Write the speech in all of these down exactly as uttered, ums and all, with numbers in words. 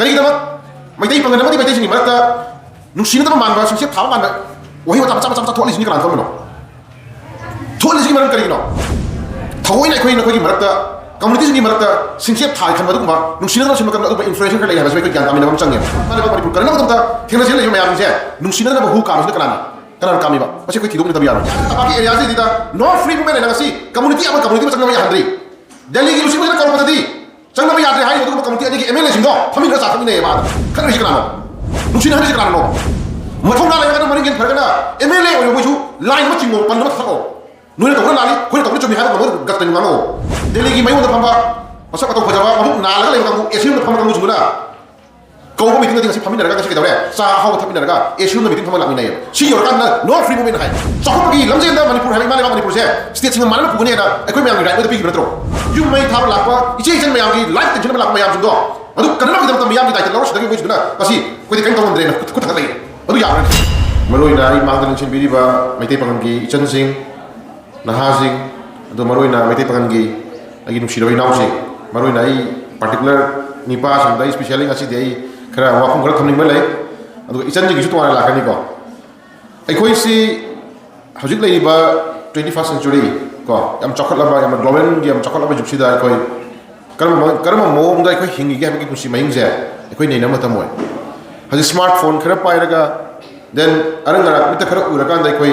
ꯀꯔꯤꯒꯤꯗꯃꯛ ꯃꯩꯇꯩ ꯄꯥꯉꯜ ꯑꯃꯗꯤ ꯃꯩꯇꯩꯁꯤꯡꯒꯤ ꯃꯔꯛꯇ ꯅꯨꯡꯁꯤꯅꯗꯕ ꯃꯥꯟꯕ, ꯁꯤꯡꯁꯦꯞ ꯊꯥꯕ ꯃꯥꯟꯕ ꯋꯥꯍꯩ ꯋꯥꯇꯥ ꯃꯆꯥ ꯃꯆꯥ ꯃꯆꯥ ꯊꯣꯛꯍꯜꯂꯤꯁꯤꯅ ꯀꯅꯥꯅ ꯊꯣꯛꯍꯟꯕꯅꯣ? ꯊꯣꯛꯍꯜꯂꯤꯁꯤꯒꯤ ꯃꯔꯝ ꯀꯔꯤꯒꯤꯅꯣ? ꯊꯑꯣꯏꯅ ꯑꯩꯈꯣꯏ ꯅꯈꯣꯏꯒꯤ ꯃꯔꯛꯇ, ꯀꯝꯃꯨꯅꯤꯇꯤꯁꯤꯡꯒꯤ ꯃꯔꯛꯇ ꯁꯤꯡꯁꯦꯞ ꯊꯥꯏ ꯈꯟꯕ ꯑꯗꯨꯒꯨꯝꯕ ꯅꯨꯡꯁꯤꯅꯗꯅ ꯁꯤꯟꯕ ꯀꯟꯕ ꯑꯗꯨꯒꯨꯝꯕ ꯏꯟꯐ꯭ꯂꯨꯌꯦꯟꯁꯔ ꯈꯔ ꯂꯩ ꯍꯥꯏꯕꯁꯤ ꯑꯩꯈꯣꯏ ꯒ꯭ꯌꯥꯟ ꯇꯥꯃꯤꯟꯅꯕ ꯑꯃ ꯆꯪꯉꯦ꯫ ꯃꯥꯅꯦꯕ, ꯃꯅꯤꯄꯨꯔ ꯀꯔꯝꯕ ꯃꯇꯝꯗ ꯊꯦꯡꯅꯁꯤꯜꯂꯛꯏꯕ ꯃꯌꯥꯝꯁꯦ ꯅꯨꯡꯁꯤꯅꯗꯅꯕ ꯍꯨ ꯀꯥꯝꯕꯁꯤꯅ ꯀꯅꯥꯅ? ꯀꯅꯥꯅ ꯀꯥꯝꯃꯤꯕ? ꯃꯁꯤ ꯑꯩꯈꯣꯏ ꯊꯤꯗꯣꯛꯃꯤꯟꯅꯕ ꯌꯥꯔꯣꯏ꯫ ꯇꯝꯄꯥꯛꯀꯤ ꯑꯦꯔꯤꯌꯥꯁꯤꯗ no free movement ꯍꯥꯏꯅ ꯉꯁꯤ ꯀꯝꯃꯨꯅꯤꯇꯤ ꯑꯃ ꯀꯝꯃꯨꯅꯤꯇꯤ ꯑꯃ ꯆꯪꯅꯕ ꯌꯥꯍꯟꯗ꯭ꯔꯤ꯫ ꯗꯦꯜꯂꯤꯒꯤ ꯂꯨꯆꯤꯡꯕꯁꯤꯅ ꯀꯧꯔꯛꯄꯗꯗꯤ ꯆꯪꯅꯕ ꯌꯥꯗ꯭ꯔꯦ ꯍꯥꯏ, ꯑꯗꯨꯒꯨꯝꯕ ꯀꯝꯃꯨꯅꯤꯇꯤ ꯑꯅꯤꯒꯤ ꯑꯦꯝ ꯑꯦꯜ ꯑꯦꯁꯤꯡꯗꯣ ꯐꯝꯃꯤꯟꯅ ꯆꯥ ꯊꯛꯃꯤꯟꯅꯩꯌꯦꯕ꯫ ꯑꯗ ꯈꯠꯅꯔꯤꯁꯤ ꯀꯅꯥꯅꯣ? ꯅꯨꯡꯁꯤꯅꯍꯜꯂꯤꯁꯤ ꯀꯅꯥꯅꯣ? ꯃꯊꯧꯅꯥ ꯂꯩꯔꯒꯅ ꯃꯔꯤꯡ ꯌꯦꯟ ꯐꯔꯒꯅ ꯑꯦꯝ ꯑꯦꯜ ꯑꯦ ꯑꯣꯏꯕ ꯃꯣꯏꯁꯨ ꯂꯥꯏꯟ ꯑꯃ ꯆꯤꯡꯉꯣ, ꯄꯟ ꯑꯃ ꯊꯛꯑꯣ꯫ ꯅꯣꯏꯅ ꯇꯧꯕꯅ ꯂꯥꯜꯂꯤ, ꯑꯩꯈꯣꯏꯅ ꯇꯧꯕꯅ ꯆꯨꯝꯃꯤ ꯍꯥꯏꯕ ꯉꯝꯃꯣꯏ, ꯒꯠꯇꯅꯤ ꯉꯥꯡꯉꯣ꯫ ꯗꯦꯜꯂꯤꯒꯤ ꯃꯌꯣꯟꯗ ꯐꯝꯕ, ꯃꯁꯛ ꯃꯇꯧ ꯐꯖꯕ, ꯃꯕꯨꯛ ꯅꯥꯜꯂꯒ ꯂꯩꯕ ꯀꯥꯡꯕꯨ, ꯑꯦ ꯁꯤ ꯔꯨꯝꯗ ꯐꯝꯕ ꯀꯥꯡꯕꯨꯁꯤꯡꯗꯨꯅ ꯀꯧꯕ ꯃꯤꯇꯤꯡꯗꯗꯤ ꯉꯁꯤ ꯐꯝꯃꯤꯟꯅꯔꯒ ꯉꯁꯤ ꯀꯩꯗꯧꯔꯦ? ꯆꯥ ꯑꯍꯥꯎꯕ ꯊꯛꯃꯤꯟꯅꯔꯒ ꯑꯦ ꯁꯤ ꯔꯨꯝꯗ ꯃꯤꯇꯤꯡ ꯐꯝꯃ ꯂꯥꯛꯃꯤꯟꯅꯩꯌꯦꯕ꯫ ꯁꯤ ꯌꯧꯔꯀꯥꯟꯗ no free movement ꯍꯥꯏ꯫ ꯆꯥꯎꯈꯠꯄꯒꯤ ꯂꯝꯖꯦꯟꯗ ꯃꯅꯤꯄꯨꯔ ꯍꯥꯏꯕ ꯏꯃꯥ ꯂꯩꯕꯥꯛ ꯃꯅꯤꯄꯨꯔꯁꯦ ꯁ꯭ꯇꯦꯠꯁꯤꯡꯅ ꯃꯥꯟꯅꯅ ꯄꯨꯒꯅꯤ ꯍꯥꯏꯅ ꯑꯩꯈꯣꯏ ꯃꯌꯥꯝꯒꯤ ꯔꯥꯏꯠ ꯑꯣꯏꯗ ꯄꯤꯈꯤꯕ ꯅꯠꯇ꯭ꯔꯣ? ꯌꯨꯝ ꯃꯩ ꯊꯥꯕ ꯂꯥꯛꯄ, ꯏꯆꯦ ꯏꯆꯟ ꯃꯌꯥꯝꯒꯤ ꯂꯥꯏꯐ ꯇꯦꯟꯁꯟ ꯑꯃ ꯂꯥꯛꯄ ꯃꯌꯥꯝꯁꯤꯡꯗꯣ ꯑꯗꯨ ꯀꯟꯅꯕꯒꯤꯗꯃꯛꯇ ꯃꯤꯌꯥꯝꯒꯤ ꯗꯥꯏꯇ ꯂꯧꯔꯛꯈꯤꯗꯕꯒꯤ ꯃꯣꯏꯁꯤꯗꯨꯅ ꯉꯁꯤ ꯑꯩꯈꯣꯏꯗꯤ ꯀꯔꯤꯝ ꯇꯧ ꯉꯝꯗ꯭ꯔꯦꯅ ꯈꯨꯠ ꯈꯨꯠ ꯊꯥꯡꯒꯠꯂꯛꯏ꯫ ꯑꯗꯨ ꯌꯥꯕ꯭ꯔꯥ? ꯃꯔꯨꯑꯣꯏꯅ ꯑꯩ ꯃꯥꯡꯗ ꯂꯦꯡꯁꯤꯟꯕꯤꯔꯤꯕ ꯃꯩꯇꯩ ꯄꯥꯉꯜꯒꯤ ꯏꯆꯟꯁꯤꯡ, ꯅꯍꯥꯁꯤꯡ, ꯑꯗꯨ ꯃꯔꯨꯑꯣꯏꯅ ꯃꯩꯇꯩ ꯄꯥꯉꯜꯒꯤ ꯑꯩꯒꯤ ꯅꯨꯡꯁꯤꯔꯕ ꯏꯅꯥꯎꯁꯤꯡ, ꯃꯔꯨꯑꯣꯏꯅ ꯑꯩ ꯄꯥꯔꯇꯤꯀꯨꯂꯔ ꯅꯤꯄꯥꯁꯤꯡꯗ ꯑꯩ ꯁ꯭ꯄꯤꯁꯤꯌꯦꯜꯂꯤ ꯉꯁꯤꯗꯤ ꯑꯩ ꯈꯔ ꯋꯥꯐꯝ ꯈꯔ ꯊꯝꯅꯤꯡꯕ ꯂꯩ꯫ ꯑꯗꯨꯒ ꯏꯆꯟꯁꯤꯡꯒꯤꯁꯨ ꯇꯣꯉꯥꯟꯅ ꯂꯥꯛꯀꯅꯤꯀꯣ꯫ ꯑꯩꯈꯣꯏꯁꯤ ꯍꯧꯖꯤꯛ ꯂꯩꯔꯤꯕ twenty first century ꯀꯣ, ꯌꯥꯝ ꯆꯥꯎꯈꯠꯂꯕ, ꯌꯥꯝꯅ ꯒ꯭ꯂꯣꯕꯦꯜꯒꯤ ꯌꯥꯝ ꯆꯥꯎꯈꯠꯂꯕ ꯌꯨꯒꯁꯤꯗ ꯑꯩꯈꯣꯏ ꯀꯔꯝꯕ, ꯀꯔꯝꯕ ꯃꯑꯣꯡꯗ ꯑꯩꯈꯣꯏ ꯍꯤꯡꯉꯤꯒꯦ ꯍꯥꯏꯕꯒꯤ ꯄꯨꯟꯁꯤ ꯃꯍꯤꯡꯁꯦ ꯑꯩꯈꯣꯏ ꯅꯩꯅꯕ ꯃꯇꯝ ꯑꯣꯏ꯫ ꯍꯧꯖꯤꯛ ꯁ꯭ꯃꯥꯔꯠ ꯐꯣꯟ ꯈꯔ ꯄꯥꯏꯔꯒ, ꯗꯦꯟ ꯑꯔꯪ ꯑꯔꯥꯛ ꯃꯤꯠꯇ ꯈꯔ ꯎꯔꯀꯥꯟꯗ ꯑꯩꯈꯣꯏ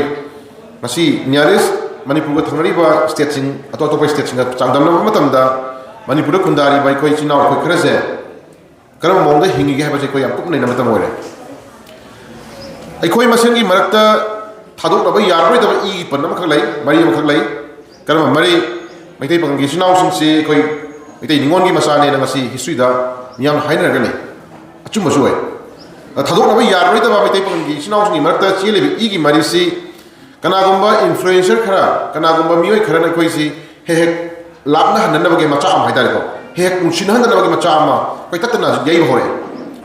ꯉꯁꯤ ꯅꯤꯌꯔꯦꯁ ꯃꯅꯤꯄꯨꯔꯒ ꯊꯪꯅꯔꯤꯕ ꯁ꯭ꯇꯦꯠꯁꯤꯡ, ꯑꯇꯣꯞ ꯑꯇꯣꯞꯄ ꯁ꯭ꯇꯦꯠꯁꯤꯡꯒ ꯆꯥꯡꯗꯝꯅꯕ ꯃꯇꯝꯗ ꯃꯅꯤꯄꯨꯔꯗ ꯈꯨꯟꯗꯥꯔꯤꯕ ꯑꯩꯈꯣꯏ ꯏꯆꯤꯟ ꯏꯅꯥꯎ ꯑꯩꯈꯣꯏ ꯈꯔꯁꯦ ꯀꯔꯝꯕ ꯃꯑꯣꯡꯗ ꯍꯤꯡꯉꯤꯒꯦ ꯍꯥꯏꯕꯁꯦ ꯑꯩꯈꯣꯏ ꯌꯥꯝ ꯀꯨꯞꯅ ꯅꯩꯅꯕ ꯃꯇꯝ ꯑꯣꯏꯔꯦ꯫ ꯑꯩꯈꯣꯏ ꯃꯁꯦꯟꯒꯤ ꯃꯔꯛꯇ ꯊꯥꯗꯣꯛꯅꯕ ꯌꯥꯔꯔꯣꯏꯗꯕ ꯏꯒꯤ ꯄꯟ ꯑꯃꯈꯛ ꯂꯩ, ꯃꯔꯤ ꯑꯃꯈꯛ ꯂꯩ꯫ ꯀꯔꯝꯕ ꯃꯔꯤ? ꯃꯩꯇꯩ ꯄꯥꯉꯜꯒꯤ ꯏꯆꯤꯟ ꯏꯅꯥꯎꯁꯤꯡꯁꯤ ꯑꯩꯈꯣꯏ ꯃꯩꯇꯩ ꯅꯤꯉꯣꯜꯒꯤ ꯃꯆꯥꯅꯦꯅ ꯉꯁꯤ ꯍꯤꯁꯇ꯭ꯔꯤꯗ ꯃꯤꯌꯥꯝꯅ ꯍꯥꯏꯅꯔꯒ ꯂꯩ, ꯑꯆꯨꯝꯕꯁꯨ ꯑꯣꯏ꯫ ꯑꯗ ꯊꯥꯗꯣꯛꯅꯕ ꯌꯥꯔꯔꯣꯏꯗꯕ ꯃꯩꯇꯩ ꯄꯥꯉꯜꯒꯤ ꯏꯆꯤꯟ ꯏꯅꯥꯎꯁꯤꯡꯒꯤ ꯃꯔꯛꯇ ꯆꯦꯜꯂꯤꯕ ꯏꯒꯤ ꯃꯔꯤꯁꯤ ꯀꯅꯥꯒꯨꯝꯕ ꯏꯟꯐ꯭ꯂꯨꯌꯦꯟꯁꯔ ꯈꯔ, ꯀꯅꯥꯒꯨꯝꯕ ꯃꯤꯑꯣꯏ ꯈꯔꯅ ꯑꯩꯈꯣꯏꯁꯤ ꯍꯦꯛ ꯍꯦꯛ ꯂꯥꯞꯅꯍꯟꯅꯅꯕꯒꯤ ꯃꯆꯥꯛ ꯑꯃ ꯍꯥꯏꯇꯥꯔꯦꯀꯣ, ꯍꯦꯛ ꯍꯦꯛ ꯅꯨꯡꯁꯤꯅꯍꯟꯗꯅꯕꯒꯤ ꯃꯆꯥꯛ ꯑꯃ ꯑꯩꯈꯣꯏ ꯇꯠꯇꯅ ꯌꯩꯕ ꯍꯧꯔꯛꯑꯦ꯫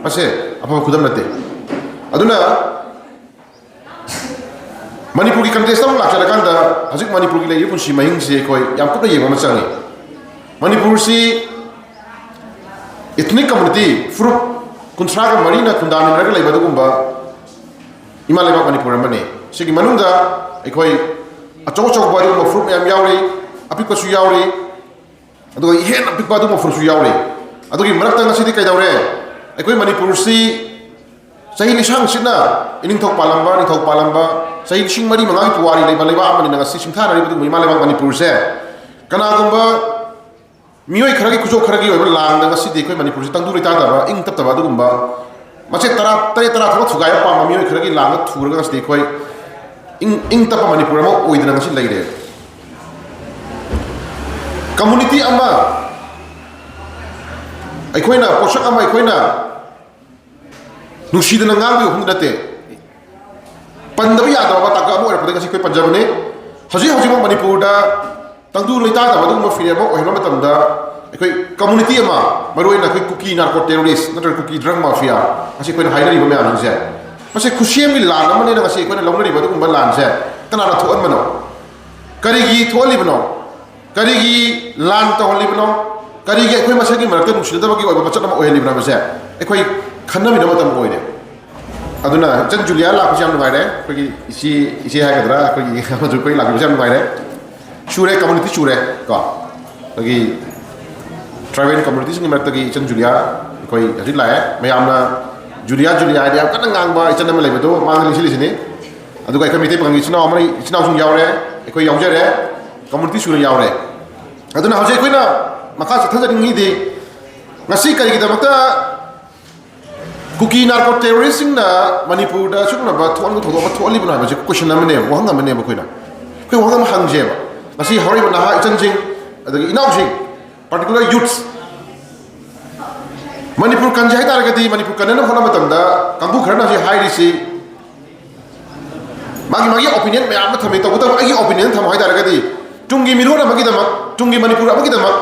ꯃꯁꯦ ꯑꯐꯕ ꯈꯨꯗꯝ ꯅꯠꯇꯦ꯫ ꯑꯗꯨꯅ ꯃꯅꯤꯄꯨꯔꯒꯤ ꯀꯟꯇꯦꯛꯁꯇ ꯑꯃꯨꯛ ꯂꯥꯛꯆꯔꯀꯥꯟꯗ, ꯍꯧꯖꯤꯛ ꯃꯅꯤꯄꯨꯔꯒꯤ ꯂꯩꯔꯤꯕ ꯄꯨꯟꯁꯤ ꯃꯍꯤꯡꯁꯦ ꯑꯩꯈꯣꯏ ꯌꯥꯝ ꯀꯨꯞꯅ ꯌꯦꯡꯕ ꯑꯃ ꯆꯪꯉꯤ꯫ ꯃꯅꯤꯄꯨꯔꯁꯤ Ethnic community, ꯐꯨꯔꯨꯞ ꯀꯨꯟꯊ꯭ꯔꯥꯒ ꯃꯔꯤꯅ ꯈꯨꯟꯗꯥꯃꯤꯟꯅꯔꯒ ꯂꯩꯕ ꯑꯗꯨꯒꯨꯝꯕ ꯏꯃꯥ ꯂꯩꯕꯥꯛ ꯃꯅꯤꯄꯨꯔ ꯑꯃꯅꯤ꯫ ꯁꯤꯒꯤ ꯃꯅꯨꯡꯗ ꯑꯩꯈꯣꯏ ꯑꯆꯧ ꯑꯆꯧꯕ ꯑꯗꯨꯒꯨꯝꯕ ꯐꯨꯔꯨꯞ ꯃꯌꯥꯝ ꯌꯥꯎꯔꯤ, ꯑꯄꯤꯛꯄꯁꯨ ꯌꯥꯎꯔꯤ, ꯑꯗꯨꯒ ꯏꯍꯦꯟ ꯑꯄꯤꯛꯄ ꯑꯗꯨꯒꯨꯝꯕ ꯐꯨꯔꯨꯞꯁꯨ ꯌꯥꯎꯔꯤ꯫ ꯑꯗꯨꯒꯤ ꯃꯔꯛꯇ ꯉꯁꯤꯗꯤ ꯀꯩꯗꯧꯔꯦ? ꯑꯩꯈꯣꯏ ꯃꯅꯤꯄꯨꯔꯁꯤ ꯆꯍꯤ ꯂꯤꯁꯥꯡ ꯁꯤꯠꯅ ꯏꯅꯤꯡꯊꯧ ꯄꯥꯜꯂꯝꯕ, ꯅꯤꯡꯊꯧ ꯄꯥꯜꯂꯝꯕ, ꯆꯍꯤ ꯂꯤꯁꯤꯡ ꯃꯔꯤ ꯃꯉꯥꯒꯤ ꯄꯨꯋꯥꯔꯤ ꯂꯩꯕ ꯂꯩꯕꯥꯛ ꯑꯃꯅꯤꯅ ꯉꯁꯤ ꯁꯤꯡꯊꯥꯅꯔꯤꯕ ꯑꯗꯨꯒꯨꯝꯕ ꯏꯃꯥ ꯂꯩꯕꯥꯛ ꯃꯅꯤꯄꯨꯔꯁꯦ ꯀꯅꯥꯒꯨꯝꯕ ꯃꯤꯑꯣꯏ ꯈꯔꯒꯤ ꯈꯨꯖꯣꯛ ꯈꯔꯒꯤ ꯑꯣꯏꯕ ꯂꯥꯟꯗ ꯉꯁꯤꯗꯤ ꯑꯩꯈꯣꯏ ꯃꯅꯤꯄꯨꯔꯁꯤ ꯇꯪꯗꯨ ꯂꯩꯇꯥꯗꯕ, ꯏꯪ ꯇꯞꯇꯕ ꯑꯗꯨꯒꯨꯝꯕ ꯃꯆꯦꯠ ꯇꯔꯥ ꯇꯔꯦꯠ ꯇꯔꯥ ꯊꯣꯛꯅ ꯊꯨꯒꯥꯏꯕ ꯄꯥꯝꯕ ꯃꯤꯑꯣꯏ ꯈꯔꯒꯤ ꯂꯥꯟꯗ ꯊꯨꯔꯒ ꯉꯁꯤꯗꯤ ꯑꯩꯈꯣꯏ ꯏꯪ ꯏꯪ ꯇꯞꯄ ꯃꯅꯤꯄꯨꯔ ꯑꯃ ꯑꯣꯏꯗꯅ ꯉꯁꯤ ꯂꯩꯔꯦ꯫ ꯀꯝꯃꯨꯅꯤꯇꯤ ꯑꯃ ꯑꯩꯈꯣꯏꯅ, ꯄꯣꯠꯁꯛ ꯑꯃ ꯑꯩꯈꯣꯏꯅ ꯅꯨꯡꯁꯤꯗꯅ ꯉꯥꯡꯕꯒꯤ ꯋꯥꯐꯝꯗꯤ ꯅꯠꯇꯦ, ꯄꯟꯗꯕ ꯌꯥꯗꯕ ꯇꯥꯡꯀꯛ ꯑꯃ ꯑꯣꯏꯔꯛꯄꯗꯒꯤ ꯉꯁꯤ ꯑꯩꯈꯣꯏ ꯄꯟꯖꯕꯅꯤ꯫ ꯍꯧꯖꯤꯛ ꯍꯧꯖꯤꯛꯃꯛ ꯃꯅꯤꯄꯨꯔꯗ ꯇꯪꯗꯨ ꯂꯩꯇꯥꯗꯕ ꯑꯗꯨꯒꯨꯝꯕ ꯐꯤꯔꯦꯞ ꯑꯃ ꯑꯣꯏꯍꯟꯕ ꯃꯇꯝꯗ ꯑꯩꯈꯣꯏ ꯀꯝꯃꯨꯅꯤꯇꯤ ꯑꯃ, ꯃꯔꯨꯑꯣꯏꯅ ꯑꯩꯈꯣꯏ ꯀꯨꯀꯤ ꯅꯥꯔꯀꯣ ꯇꯦꯔꯣꯔꯤꯁ ꯅꯠꯇ꯭ꯔꯒ ꯀꯨꯀꯤ ꯗ꯭ꯔꯒ ꯃꯥꯐꯤꯌꯥ, ꯉꯁꯤ ꯑꯩꯈꯣꯏꯅ ꯍꯥꯏꯅꯔꯤꯕ ꯃꯌꯥꯝꯁꯤꯡꯁꯦ, ꯃꯁꯤ ꯈꯨꯠꯁꯦꯝꯒꯤ ꯂꯥꯟ ꯑꯃꯅꯦꯅ ꯉꯁꯤ ꯑꯩꯈꯣꯏꯅ ꯂꯧꯅꯔꯤꯕ ꯑꯗꯨꯒꯨꯝꯕ ꯂꯥꯟꯁꯦ ꯀꯅꯥꯅ ꯊꯣꯛꯍꯟꯕꯅꯣ? ꯀꯔꯤꯒꯤ ꯊꯣꯛꯍꯜꯂꯤꯕꯅꯣ? ꯀꯔꯤꯒꯤ ꯂꯥꯟ ꯇꯧꯍꯜꯂꯤꯕꯅꯣ? ꯀꯔꯤꯒꯤ ꯑꯩꯈꯣꯏ ꯃꯁꯦꯜꯒꯤ ꯃꯔꯛꯇ ꯅꯨꯡꯁꯤꯅꯗꯕꯒꯤ ꯑꯣꯏꯕ ꯃꯆꯠ ꯑꯃ ꯑꯣꯏꯍꯜꯂꯤꯕꯅꯣ ꯍꯥꯏꯕꯁꯦ ꯑꯩꯈꯣꯏ ꯈꯟꯅꯃꯤꯟꯅꯕ ꯃꯇꯝ ꯑꯣꯏꯔꯦ꯫ ꯑꯗꯨꯅ ꯏꯆꯟ ꯖꯨꯂꯤꯌꯥ ꯂꯥꯛꯄꯁꯦ ꯌꯥꯝ ꯅꯨꯡꯉꯥꯏꯔꯦ꯫ ꯑꯩꯈꯣꯏꯒꯤ ꯏꯆꯦ, ꯏꯆꯦ ꯍꯥꯏꯒꯗ꯭ꯔꯥ, ꯑꯩꯈꯣꯏꯒꯤ ꯑꯃꯁꯨ ꯑꯩꯈꯣꯏ ꯂꯥꯛꯄꯤꯕꯁꯦ ꯌꯥꯝ ꯅꯨꯡꯉꯥꯏꯔꯦ꯫ ꯁꯨꯔꯦ, ꯀꯝꯃꯨꯅꯤꯇꯤ ꯁꯨꯔꯦ ꯀꯣ꯫ ꯑꯩꯈꯣꯏꯒꯤ ꯇ꯭ꯔꯥꯏꯕꯦꯜ ꯀꯝꯃꯨꯅꯤꯇꯤꯁꯤꯡꯒꯤ ꯃꯔꯛꯇꯒꯤ ꯏꯆꯟ ꯖꯨꯂꯤꯌꯥ ꯑꯩꯈꯣꯏ ꯍꯧꯖꯤꯛ ꯂꯥꯛꯑꯦ꯫ ꯃꯌꯥꯝꯅ ꯖꯨꯂꯤꯌꯥ, ꯖꯨꯂꯤꯌꯥ ꯍꯥꯏꯗꯤ ꯌꯥꯝ ꯀꯟꯅ ꯉꯥꯡꯕ ꯏꯆꯟ ꯑꯃ ꯂꯩꯕꯗꯣ ꯃꯥꯡꯗ ꯂꯦꯡꯁꯤꯜꯂꯤꯁꯤꯅꯤ꯫ ꯑꯗꯨꯒ ꯑꯩꯈꯣꯏ ꯃꯩꯇꯩ ꯄꯥꯉꯜꯒꯤ ꯏꯆꯤꯟ ꯏꯅꯥꯎ ꯑꯃ, ꯏꯆꯤꯟ ꯏꯅꯥꯎꯁꯤꯡ ꯌꯥꯎꯔꯦ, ꯑꯩꯈꯣꯏ ꯌꯥꯎꯖꯔꯦ, ꯀꯝꯃꯨꯅꯤꯇꯤ ꯁꯨꯅ ꯌꯥꯎꯔꯦ꯫ ꯑꯗꯨꯅ ꯍꯧꯖꯤꯛ ꯑꯩꯈꯣꯏꯅ ꯃꯈꯥ ꯆꯠꯊꯖꯅꯤꯡꯉꯤꯗꯤ ꯉꯁꯤ ꯀꯔꯤꯒꯤꯗꯃꯛꯇ ꯀꯨꯀꯤ ꯅꯥꯔꯀꯣ ꯇꯦꯔꯣꯔꯤꯁꯁꯤꯡꯅ ꯃꯅꯤꯄꯨꯔꯗ ꯁꯤꯒꯨꯝꯂꯕ ꯊꯣꯛꯍꯟꯕ ꯊꯧꯗꯣꯛ ꯑꯃ ꯊꯣꯛꯍꯜꯂꯤꯕꯅꯣ ꯍꯥꯏꯕꯁꯤ ꯀꯣꯏꯁꯟ ꯑꯃꯅꯦꯕ, ꯋꯥꯍꯪ ꯑꯃꯅꯦꯕ꯫ ꯑꯩꯈꯣꯏꯅ, ꯑꯩꯈꯣꯏ ꯋꯥꯍꯪ ꯑꯃ ꯍꯪꯁꯦꯕ꯫ ꯉꯁꯤ ꯍꯧꯔꯛꯏꯕ ꯅꯍꯥ ꯏꯆꯟꯁꯤꯡ, ꯑꯗꯒꯤ ꯏꯅꯥꯎꯁꯤꯡ, particular youths, ꯃꯅꯤꯄꯨꯔ ꯀꯟꯁꯦ ꯍꯥꯏꯇꯥꯔꯒꯗꯤ, ꯃꯅꯤꯄꯨꯔ ꯀꯟꯅꯅꯕ ꯍꯣꯠꯅꯕ ꯃꯇꯝꯗ ꯀꯥꯡꯕꯨ ꯈꯔꯅ ꯍꯧꯖꯤꯛ ꯍꯥꯏꯔꯤꯁꯤ, ꯃꯥꯒꯤ ꯃꯥꯒꯤ ꯑꯣꯄꯤꯅꯤꯌꯟ ꯃꯌꯥꯝ ꯑꯃ ꯊꯝꯃꯤ꯫ ꯇꯧꯕꯇꯕꯨ ꯑꯩꯒꯤ ꯑꯣꯄꯤꯅꯤꯌꯟ ꯊꯝꯃꯨ ꯍꯥꯏꯇꯥꯔꯒꯗꯤ, ꯇꯨꯡꯒꯤ ꯃꯤꯔꯣꯜ ꯑꯃꯒꯤꯗꯃꯛ, ꯇꯨꯡꯒꯤ ꯃꯅꯤꯄꯨꯔ ꯑꯃꯒꯤꯗꯃꯛ,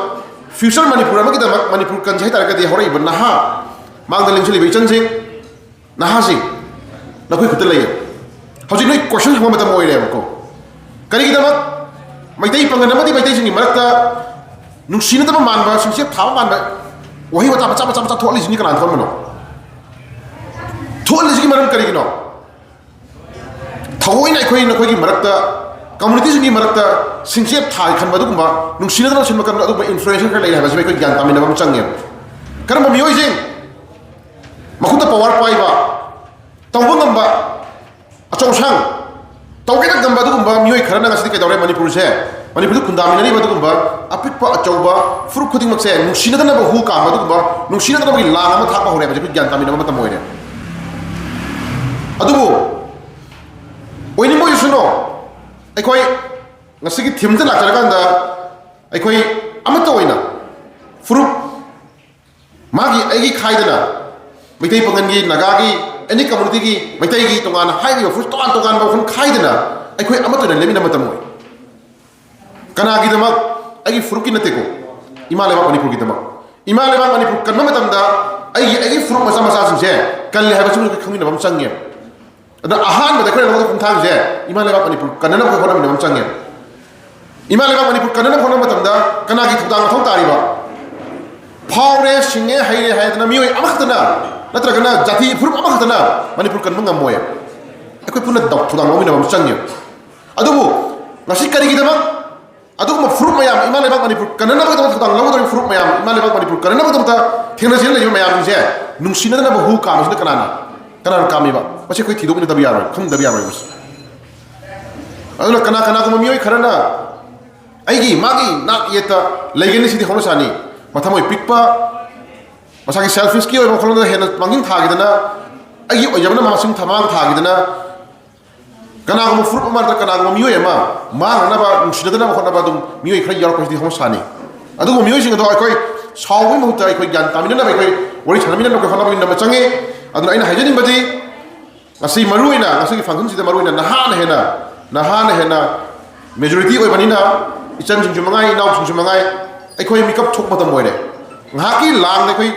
ꯐ꯭ꯌꯨꯆꯔ ꯃꯅꯤꯄꯨꯔ ꯑꯃꯒꯤꯗꯃꯛ ꯃꯅꯤꯄꯨꯔ ꯀꯟꯁꯦ ꯍꯥꯏꯇꯥꯔꯒꯗꯤ ꯍꯧꯔꯛꯏꯕ ꯅꯍꯥ, ꯃꯥꯡꯗ ꯂꯦꯡꯁꯤꯜꯂꯤꯕ ꯏꯆꯟꯁꯤꯡ, ꯅꯍꯥꯁꯤꯡ, ꯅꯈꯣꯏ ꯈꯨꯠꯇ ꯂꯩꯌꯦ꯫ ꯍꯧꯖꯤꯛ ꯅꯣꯏ ꯀꯣꯏꯁꯟ ꯍꯪꯕ ꯃꯇꯝ ꯑꯣꯏꯔꯦꯕꯀꯣ꯫ ꯀꯔꯤꯒꯤꯗꯃꯛ ꯃꯩꯇꯩ ꯄꯥꯉꯜ ꯑꯃꯗꯤ ꯃꯩꯇꯩꯁꯤꯡꯒꯤ ꯃꯔꯛꯇ ꯅꯨꯡꯁꯤꯅꯗꯕ ꯃꯥꯟꯕ, ꯁꯤꯡꯆꯦꯞ ꯊꯥꯕ ꯃꯥꯟꯕ ꯋꯥꯍꯩ ꯋꯥꯇꯥ ꯃꯆꯥ ꯃꯆꯥ ꯃꯆꯥ ꯊꯣꯛꯍꯜꯂꯤꯁꯤꯅꯤ ꯀꯅꯥꯅ ꯊꯣꯛꯍꯟꯕꯅꯣ? ꯊꯣꯛꯍꯜꯂꯤꯁꯤꯒꯤ ꯃꯔꯝ ꯀꯔꯤꯒꯤꯅꯣ? ꯊꯑꯣꯏꯅ ꯑꯩꯈꯣꯏ ꯅꯈꯣꯏꯒꯤ ꯃꯔꯛꯇ, ꯀꯝꯃꯨꯅꯤꯇꯤꯁꯤꯡꯒꯤ ꯃꯔꯛꯇ ꯁꯤꯡꯆꯦꯞ ꯊꯥꯒꯦ ꯈꯟꯕ ꯑꯗꯨꯒꯨꯝꯕ, ꯅꯨꯡꯁꯤꯅꯗꯅ ꯁꯤꯟꯕ ꯀꯟꯕ ꯑꯗꯨꯒꯨꯝꯕ ꯏꯟꯐ꯭ꯂꯨꯌꯦꯟꯁꯔ ꯈꯔ ꯂꯩꯔꯦ ꯍꯥꯏꯕꯁꯤ ꯑꯩꯈꯣꯏ ꯒ꯭ꯌꯥꯟ ꯇꯥꯃꯤꯟꯅꯕ ꯑꯃ ꯆꯪꯉꯦ꯫ ꯀꯔꯝꯕ ꯃꯤꯑꯣꯏꯁꯤꯡ? ꯃꯈꯨꯠꯇ ꯄꯋꯥꯔ ꯄꯥꯏꯕ, ꯇꯧꯕ ꯉꯝꯕ, ꯑꯆꯧ ꯑꯁꯥꯡ, ꯇꯧꯒꯦꯅ ꯉꯝꯕ ꯑꯗꯨꯒꯨꯝꯕ ꯃꯤꯑꯣꯏ ꯈꯔꯅ ꯉꯁꯤꯗꯤ ꯀꯩꯗꯧꯔꯦ? ꯃꯅꯤꯄꯨꯔꯁꯦ, ꯃꯅꯤꯄꯨꯔꯗ ꯈꯨꯟꯗꯥꯃꯤꯟꯅꯔꯤꯕ ꯑꯗꯨꯒꯨꯝꯕ ꯑꯄꯤꯛꯄ ꯑꯆꯧꯕ ꯐꯨꯔꯨꯞ ꯈꯨꯗꯤꯡꯃꯛꯁꯦ ꯅꯨꯡꯁꯤꯅꯗꯅꯕ ꯍꯨ ꯀꯥꯝꯕ ꯑꯗꯨꯒꯨꯝꯕ, ꯅꯨꯡꯁꯤꯅꯗꯅꯕꯒꯤ ꯂꯥꯡ ꯑꯃ ꯊꯥꯛꯄ ꯍꯧꯔꯦ ꯍꯥꯏꯕꯁꯦ ꯑꯩꯈꯣꯏ ꯒ꯭ꯌꯥꯟ ꯇꯥꯃꯤꯟꯅꯕ ꯃꯇꯝ ꯑꯣꯏꯔꯦ꯫ ꯑꯗꯨꯕꯨ ꯑꯣꯏꯅꯤꯡꯕ ꯑꯣꯏꯁꯅꯨ, ꯑꯩꯈꯣꯏ ꯉꯁꯤꯒꯤ ꯊꯤꯝꯗ ꯂꯥꯛꯆꯔꯀꯥꯟꯗ ꯑꯩꯈꯣꯏ ꯑꯃꯠꯇ ꯑꯣꯏꯅ ꯐꯨꯔꯨꯞ, ꯃꯥꯒꯤ ꯑꯩꯒꯤ ꯈꯥꯏꯗꯅ, ꯃꯩꯇꯩ ꯄꯥꯉꯜꯒꯤ, ꯅꯥꯒꯥꯒꯤ, ꯑꯦꯅꯤ ꯀꯝꯃꯨꯅꯤꯇꯤꯒꯤ, ꯃꯩꯇꯩꯒꯤ ꯇꯣꯉꯥꯟꯅ ꯍꯥꯏꯔꯤꯕ ꯐꯨꯔꯨꯞ ꯇꯣꯉꯥꯟ ꯇꯣꯉꯥꯟꯕ ꯋꯥꯈꯜ ꯈꯥꯏꯗꯅ ꯑꯩꯈꯣꯏ ꯑꯃꯠꯇ ꯑꯣꯏꯅ ꯂꯦꯞꯃꯤꯟꯅꯕ ꯃꯇꯝ ꯑꯣꯏ꯫ ꯀꯅꯥꯒꯤꯗꯃꯛ? ꯑꯩꯒꯤ ꯐꯨꯔꯨꯞꯀꯤ ꯅꯠꯇꯦꯀꯣ, ꯏꯃꯥ ꯂꯩꯕꯥꯛ ꯃꯅꯤꯄꯨꯔꯒꯤꯗꯃꯛ꯫ ꯏꯃꯥ ꯂꯩꯕꯥꯛ ꯃꯅꯤꯄꯨꯔ ꯀꯟꯕ ꯃꯇꯝꯗ ꯑꯩꯒꯤ, ꯑꯩꯒꯤ ꯐꯨꯔꯨꯞ ꯃꯆꯥ ꯃꯆꯥꯁꯤꯡꯁꯦ ꯀꯜꯂꯦ ꯍꯥꯏꯕꯁꯤꯃꯁꯨ ꯑꯩꯈꯣꯏ ꯈꯪꯃꯤꯟꯅꯕ ꯑꯃ ꯆꯪꯉꯦ꯫ ꯑꯗꯨꯅ ꯑꯍꯥꯟꯕꯗ ꯑꯩꯈꯣꯏꯅ ꯂꯧꯒꯗꯕ ꯈꯣꯡꯊꯥꯡꯁꯦ ꯏꯃꯥ ꯂꯩꯕꯥꯛ ꯃꯅꯤꯄꯨꯔ ꯀꯟꯅꯅꯕ ꯑꯩꯈꯣꯏ ꯍꯣꯠꯅꯃꯤꯟꯅꯕ ꯑꯃ ꯆꯪꯉꯦ꯫ ꯏꯃꯥ ꯂꯩꯕꯥꯛ ꯃꯅꯤꯄꯨꯔ ꯀꯟꯅꯅꯕ ꯍꯣꯠꯅꯕ ꯃꯇꯝꯗ ꯀꯅꯥꯒꯤ ꯊꯧꯗꯥꯡ ꯃꯊꯧ ꯇꯥꯔꯤꯕ? ꯐꯥꯎꯔꯦ, ꯁꯤꯡꯉꯦ, ꯍꯩꯔꯦ ꯍꯥꯏꯗꯅ ꯃꯤꯑꯣꯏ ꯑꯃꯈꯛꯇꯅ ꯅꯠꯇ꯭ꯔꯒꯅ ꯖꯥꯇꯤ ꯐꯨꯔꯨꯞ ꯑꯃꯈꯛꯇꯅ ꯃꯅꯤꯄꯨꯔ ꯀꯟꯕ ꯉꯝꯃꯣꯏ꯫ ꯑꯩꯈꯣꯏ ꯄꯨꯟꯅ ꯊꯧꯗꯥꯡ ꯂꯧꯃꯤꯟꯅꯕ ꯑꯃ ꯆꯪꯉꯦ꯫ ꯑꯗꯨꯕꯨ ꯉꯁꯤ ꯀꯔꯤꯒꯤꯗꯃꯛ ꯑꯗꯨꯒꯨꯝꯕ ꯐꯨꯔꯨꯞ ꯃꯌꯥꯝ, ꯏꯃꯥ ꯂꯩꯕꯥꯛ ꯃꯅꯤꯄꯨꯔ ꯀꯟꯅꯅꯕꯒꯤꯗꯃꯛ ꯊꯧꯗꯥꯡ ꯂꯧꯒꯗꯧꯔꯤꯕ ꯐꯨꯔꯨꯞ ꯃꯌꯥꯝ, ꯏꯃꯥ ꯂꯩꯕꯥꯛ ꯃꯅꯤꯄꯨꯔ ꯀꯟꯅꯅꯕꯒꯤꯗꯃꯛꯇ ꯊꯦꯡꯅꯁꯤꯅ ꯂꯩꯔꯤꯕ ꯃꯌꯥꯝꯁꯤꯡꯁꯦ ꯅꯨꯡꯁꯤꯅꯗꯅꯕ ꯍꯨ ꯀꯥꯝꯕꯁꯤꯅ ꯀꯅꯥꯅ, ꯀꯅꯥꯅ ꯀꯥꯝꯃꯤꯕ? ꯃꯁꯤ ꯑꯩꯈꯣꯏ ꯊꯤꯗꯣꯛꯃꯤꯟꯅꯗꯕ ꯌꯥꯔꯣꯏ, ꯈꯪꯃꯤꯟꯅꯗꯕ ꯌꯥꯔꯣꯏ ꯃꯁꯤ꯫ ꯑꯗꯨꯅ ꯀꯅꯥ ꯀꯅꯥꯒꯨꯝꯕ ꯃꯤꯑꯣꯏ ꯈꯔꯅ ꯑꯩꯒꯤ, ꯃꯥꯒꯤ ꯅꯥꯛ ꯌꯦꯠꯇ ꯂꯩꯒꯅꯤ, ꯁꯤꯗꯤ ꯍꯧꯅ ꯁꯥꯅꯤ꯫ ꯃꯊꯃꯣꯏ ꯄꯤꯛꯄ, ꯃꯁꯥꯒꯤ ꯁꯦꯜꯐꯤꯁꯀꯤ ꯑꯣꯏꯕ ꯋꯥꯈꯜꯂꯣꯟꯗ ꯍꯦꯟꯅ ꯃꯥꯡꯖꯤꯟ ꯊꯥꯈꯤꯗꯅ, ꯑꯩꯒꯤ ꯑꯣꯏꯖꯕꯅ ꯃꯁꯤꯡ ꯊꯃꯥꯡ ꯊꯥꯈꯤꯗꯅ, ꯀꯅꯥꯒꯨꯝꯕ ꯐꯨꯔꯨꯞ ꯑꯃ ꯅꯠꯇ꯭ꯔꯒ ꯀꯅꯥꯒꯨꯝꯕ ꯃꯤꯑꯣꯏ ꯑꯃ ꯃꯥꯡꯅꯅꯕ, ꯅꯨꯡꯁꯤꯅꯗꯅꯕ ꯍꯣꯠꯅꯕ ꯑꯗꯨꯝ ꯃꯤꯑꯣꯏ ꯈꯔ ꯌꯥꯎꯔꯛꯄꯁꯤꯗꯤ ꯍꯧꯅ ꯁꯥꯅꯤ꯫ ꯑꯗꯨꯒꯨꯝꯕ ꯃꯤꯑꯣꯏꯁꯤꯡ ꯑꯗꯣ ꯑꯩꯈꯣꯏ ꯁꯥꯎꯕꯒꯤ ꯃꯍꯨꯠꯇ ꯑꯩꯈꯣꯏ ꯒ꯭ꯌꯥꯟ ꯇꯥꯃꯤꯟꯅꯅꯕ, ꯑꯩꯈꯣꯏ ꯋꯥꯔꯤ ꯁꯥꯟꯅꯃꯤꯟꯅꯅꯕ ꯑꯩꯈꯣꯏ ꯍꯣꯠꯅꯃꯤꯟꯅꯕ ꯆꯪꯉꯤ꯫ ꯑꯗꯨꯅ ꯑꯩꯅ ꯍꯥꯏꯖꯅꯤꯡꯕꯗꯤ, ꯉꯁꯤ ꯃꯔꯨꯑꯣꯏꯅ, ꯉꯁꯤꯒꯤ ꯐꯪꯁꯟꯁꯤꯗ ꯃꯔꯨꯑꯣꯏꯅ ꯅꯍꯥꯅ ꯍꯦꯟꯅ, ꯅꯍꯥꯅ ꯍꯦꯟꯅ ꯃꯦꯖꯣꯔꯤꯇꯤ ꯑꯣꯏꯕꯅꯤꯅ, ꯏꯆꯟꯁꯤꯡꯁꯨ ꯃꯉꯥꯏ, ꯏꯅꯥꯎꯁꯤꯡꯁꯨ ꯃꯉꯥꯏ, ꯑꯩꯈꯣꯏ ꯃꯤꯀꯞ ꯊꯣꯛꯄ ꯃꯇꯝ ꯑꯣꯏꯔꯦ꯫ ꯉꯥꯏꯍꯥꯛꯀꯤ ꯂꯥꯡꯗ ꯑꯩꯈꯣꯏ